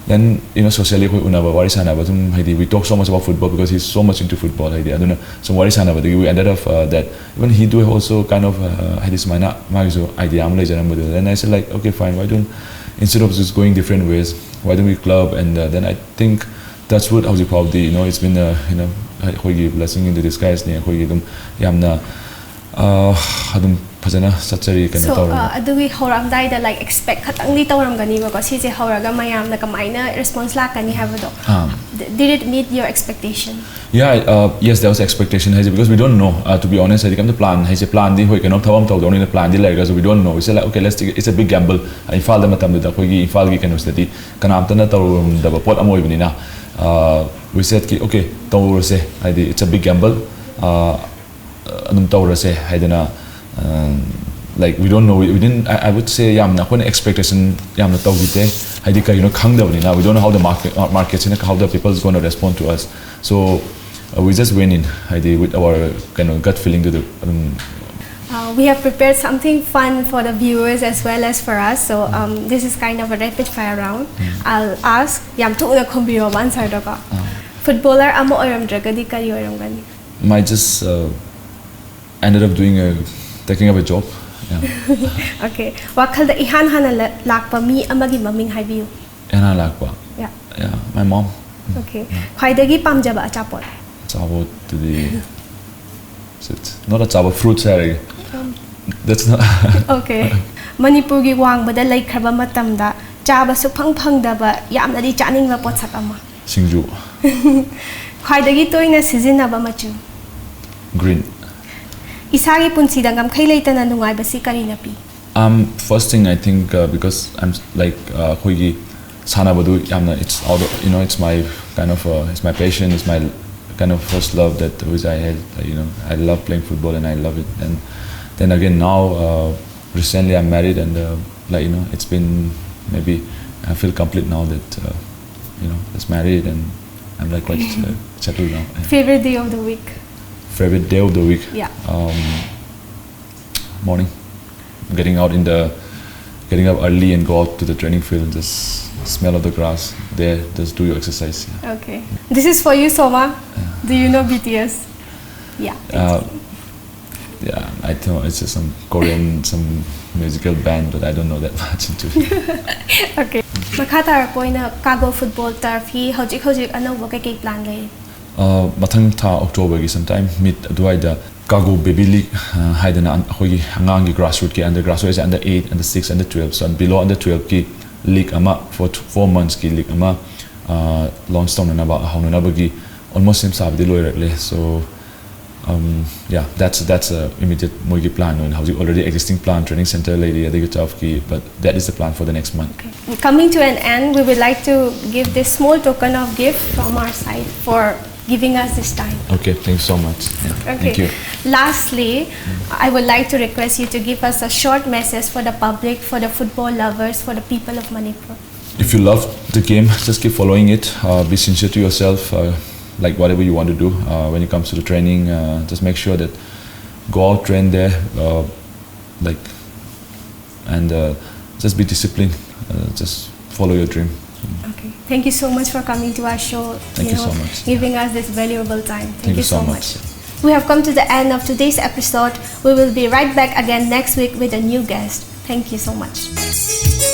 then you know, socially ꯑꯩꯈꯣꯏ ꯎꯅꯕ, ꯋꯥꯔꯤ ꯁꯥꯟꯅꯕ ꯑꯗꯨꯝ, ꯍꯥꯏꯗꯤ we talk so much about football because he's so much into football, ꯍꯥꯏꯗꯤ ꯑꯗꯨꯅ ꯁꯨꯝ ꯋꯥꯔꯤ ꯁꯥꯟꯅꯕꯗꯒꯤ we ended up, uh, that even he do also kind of, uh, ꯍꯥꯏꯗꯤ ꯁꯨꯃꯥꯏꯅ ꯃꯥꯒꯤꯁꯨ idea ꯑꯃ ꯂꯩꯖꯔꯝꯕꯗꯨꯗ, then I said like, okay, fine, why don't, instead of just going different ways, why don't we club? And uh, then I think touch wood, ꯍꯧꯖꯤꯛ ꯐꯥꯎꯕꯗꯤ, you know, it's been, uh, you know, ꯑꯩꯈꯣꯏꯒꯤ blessing in the disguise ꯅꯤ, ꯑꯩꯈꯣꯏꯒꯤ ꯑꯗꯨꯝ ꯌꯥꯝꯅ ꯑꯗꯨꯝ ꯐꯖꯅ ꯆꯠꯆꯔꯤ, ꯀꯩꯅꯣ So, ꯇꯧꯔꯒ꯫ ꯑꯗꯨꯒꯤ ꯍꯧꯔꯛꯑꯝꯗꯥꯏꯗ, like, expect ꯈꯇꯪꯗꯤ ꯇꯧꯔꯝꯒꯅꯤꯕꯀꯣ, ꯁꯤꯁꯦ ꯍꯧꯔꯒ ꯃꯌꯥꯝꯅ ꯀꯃꯥꯏꯅ response ꯂꯥꯛꯀꯅꯤ ꯍꯥꯏꯕꯗꯣ꯫ ꯑꯥ꯫ Did it meet your expectation? Yeah, uh, yes, there was expectation ꯍꯥꯏꯁꯦ, because we don't know, uh, to be honest, ꯍꯥꯏꯗꯤ ꯀꯩꯝꯇ plan ꯍꯥꯏꯁꯦ, planꯗꯤ ꯍꯣꯏ, ꯀꯩꯅꯣ ꯊꯕꯛ ꯑꯃ ꯇꯧꯗꯧꯅꯤꯅ planꯗꯤ ꯂꯩꯔꯒꯁꯨ, we don't know, we said like, okay, let's take it, it's a big gamble. ꯏꯝꯐꯥꯜꯗ ꯃꯇꯝꯗꯨꯗ ꯑꯩꯈꯣꯏꯒꯤ ꯏꯝꯐꯥꯜꯒꯤ ꯀꯩꯅꯣꯁꯤꯗꯗꯤ ꯀꯅꯥꯝꯇꯅ ꯇꯧꯔꯝꯗꯕ ꯄꯣꯠ ꯑꯃ ꯑꯣꯏꯕꯅꯤꯅ, uh, we said ꯀꯤ, okay, ꯇꯧꯔꯁꯦ, ꯍꯥꯏꯗꯤ it's a big gamble. Uh, ꯑꯗꯨꯝ ꯇꯧꯔꯁꯦ ꯍꯥꯏꯗꯅ, um, like, we don't know, we, we didn't, I, I would say, ꯌꯥꯝꯅ ꯑꯩꯈꯣꯏꯅ expectation ꯌꯥꯝꯅ ꯇꯧꯈꯤꯗꯦ, ꯍꯥꯏꯗꯤ ꯀꯔꯤꯅꯣ ꯈꯪꯗꯕꯅꯤꯅ, we don't know how the market, uh, marketꯁꯤꯅ, how the people is going to respond to us. So uh, we just went in, ꯍꯥꯏꯗꯤ with our ꯀꯩꯅꯣ gut feelingꯗꯨꯗ ꯑꯗꯨꯝ꯫ Uh, we have prepared something fun for the viewers as well as for us. So um, this is kind of a rapid fire round. I'll ask, ꯌꯥꯝ ꯊꯨꯅ ꯈꯨꯝꯕꯤꯔꯣꯕ answerꯗꯣꯀꯣ꯫ Footballer ꯑꯃ ꯑꯣꯏꯔꯝꯗ꯭ꯔꯒꯗꯤ ꯀꯔꯤ ꯑꯣꯏꯔꯝꯒꯅꯤ? Might just uh, ended up doing a, taking up a job. Yeah. Okay. ꯋꯥꯈꯜꯗ ꯏꯍꯥꯟ ꯍꯥꯟꯅ ꯂ- ꯂꯥꯛꯄ ꯃꯤ ꯑꯃꯒꯤ ꯃꯃꯤꯡ ꯍꯥꯏꯕꯤꯌꯨ꯫ ꯏꯍꯥꯟ ꯍꯥꯟꯅ ꯂꯥꯛꯄ? Yeah. Yeah, my mom. Okay. ꯈ꯭ꯋꯥꯏꯗꯒꯤ ꯄꯥꯝꯖꯕ ꯑꯆꯥꯄꯣꯠ? ꯑꯆꯥꯄꯣꯠꯇꯨꯗꯤ, not ꯑꯆꯥꯄꯣꯠ, fruits ꯍꯥꯏꯔꯒꯦ꯫ That's not. Okay. ꯃꯅꯤꯄꯨꯔꯒꯤ ꯋꯥꯡꯃꯗ ꯂꯩꯈ꯭ꯔꯕ ꯃꯇꯝꯗ ꯆꯥꯕ ꯁꯨꯛꯐꯪ ꯐꯪꯗꯕ ꯌꯥꯝꯅꯗꯤ ꯆꯥꯅꯤꯡꯕ ꯄꯣꯠꯁꯛ ꯑꯃ? ꯁꯤꯡꯖꯨ꯫ ꯈ꯭ꯋꯥꯏꯗꯒꯤ ꯇꯣꯏꯅ ꯁꯤꯖꯤꯟꯅꯕ ꯃꯆꯨ? Green. ꯏꯁꯥꯒꯤ ꯄꯨꯟꯁꯤꯗ ꯉꯝꯈꯩ ꯂꯩꯇꯅ ꯅꯨꯡꯉꯥꯏꯕꯁꯤ ꯀꯔꯤꯅ ꯄꯤ? Um, first thing I think, uh, because I'm like, uh, ꯑꯩꯈꯣꯏꯒꯤ ꯁꯥꯟꯅꯕꯗꯨ ꯌꯥꯝꯅ, it's out of, you know, it's my kind of uh, it's my passion, it's my kind of first love that which I had. Uh, you know, I love playing football and I love it. And then again now, uh, recently I'm married and uh, like you know, it's been maybe I feel complete now that uh, you know, it's married and I'm like quite uh, settled now. Favorite day of the week? Favorite day of the week? Yeah. Um, morning, getting out in the, getting up early and go out to the training field and just smell of the grass there, just do your exercise. Yeah. Okay. This is for you, Soma. Do you know B T S? Yeah. Uh, yeah, I thought it's just some Korean, some musical band, but I don't know that much into it. Okay. ꯃꯈꯥ ꯇꯥꯔꯛꯄ ꯑꯣꯏꯅ ꯀꯥꯒꯣ ꯐꯨꯠꯕꯣꯜ ꯇꯔꯐꯀꯤ ꯍꯧꯖꯤꯛ ꯍꯧꯖꯤꯛ ꯑꯅꯧꯕ ꯀꯩꯀꯩ ꯄ꯭ꯂꯥꯟ ꯂꯩ? Uh, ꯃꯊꯪ ꯊꯥ ꯑꯣꯛꯇꯣꯕꯔꯒꯤ sometime mid ꯑꯗꯨꯋꯥꯏꯗ ꯀꯥꯒꯣ ꯕꯦꯕꯤ ꯂꯤꯛ ꯍꯥꯏꯗꯅ ꯑꯩꯈꯣꯏꯒꯤ ꯑꯉꯥꯡꯒꯤ grassrootsꯀꯤ under grassroots ꯍꯥꯏꯁꯦ under eight, under six, under twelve, so below under twelveꯀꯤ ꯂꯤꯛ ꯑꯃ for four monthsꯀꯤ ꯂꯤꯛ ꯑꯃ launch ꯇꯧꯅꯅꯕ, ꯍꯧꯅꯅꯕꯒꯤ almost ꯁꯦꯝ ꯁꯥꯕꯗꯤ ꯂꯣꯏꯔꯛꯂꯦ. So um, yeah, that's that's uh, immediate ꯃꯣꯏꯒꯤ plan ꯑꯣꯏꯅ ꯍꯧꯖꯤꯛ already existing plan, training center ꯂꯩꯔꯤ ꯑꯗꯒꯤ turfꯀꯤ, but that is the plan for the next month. Coming to an end, we would like to give this small token of gift from our side for giving us this time. Okay, thanks so much. Yeah, Okay. Thank you. Lastly, I would like to request you to give us a short message for the public, for the football lovers, for the people of Manipur. If you love the game, just keep following it. Uh, be sincere to yourself. Uh, like whatever you want to do uh, when it comes to the training, uh, just make sure that go out, train there, uh, like, and uh, just be disciplined. Uh, just follow your dream. Okay. Thank you so much for coming to our show. Thank you so know, much. Giving us this valuable time. Thank, Thank you so much. We have come to the end of today's episode. We will be right back again next week with a new guest. Thank you so much.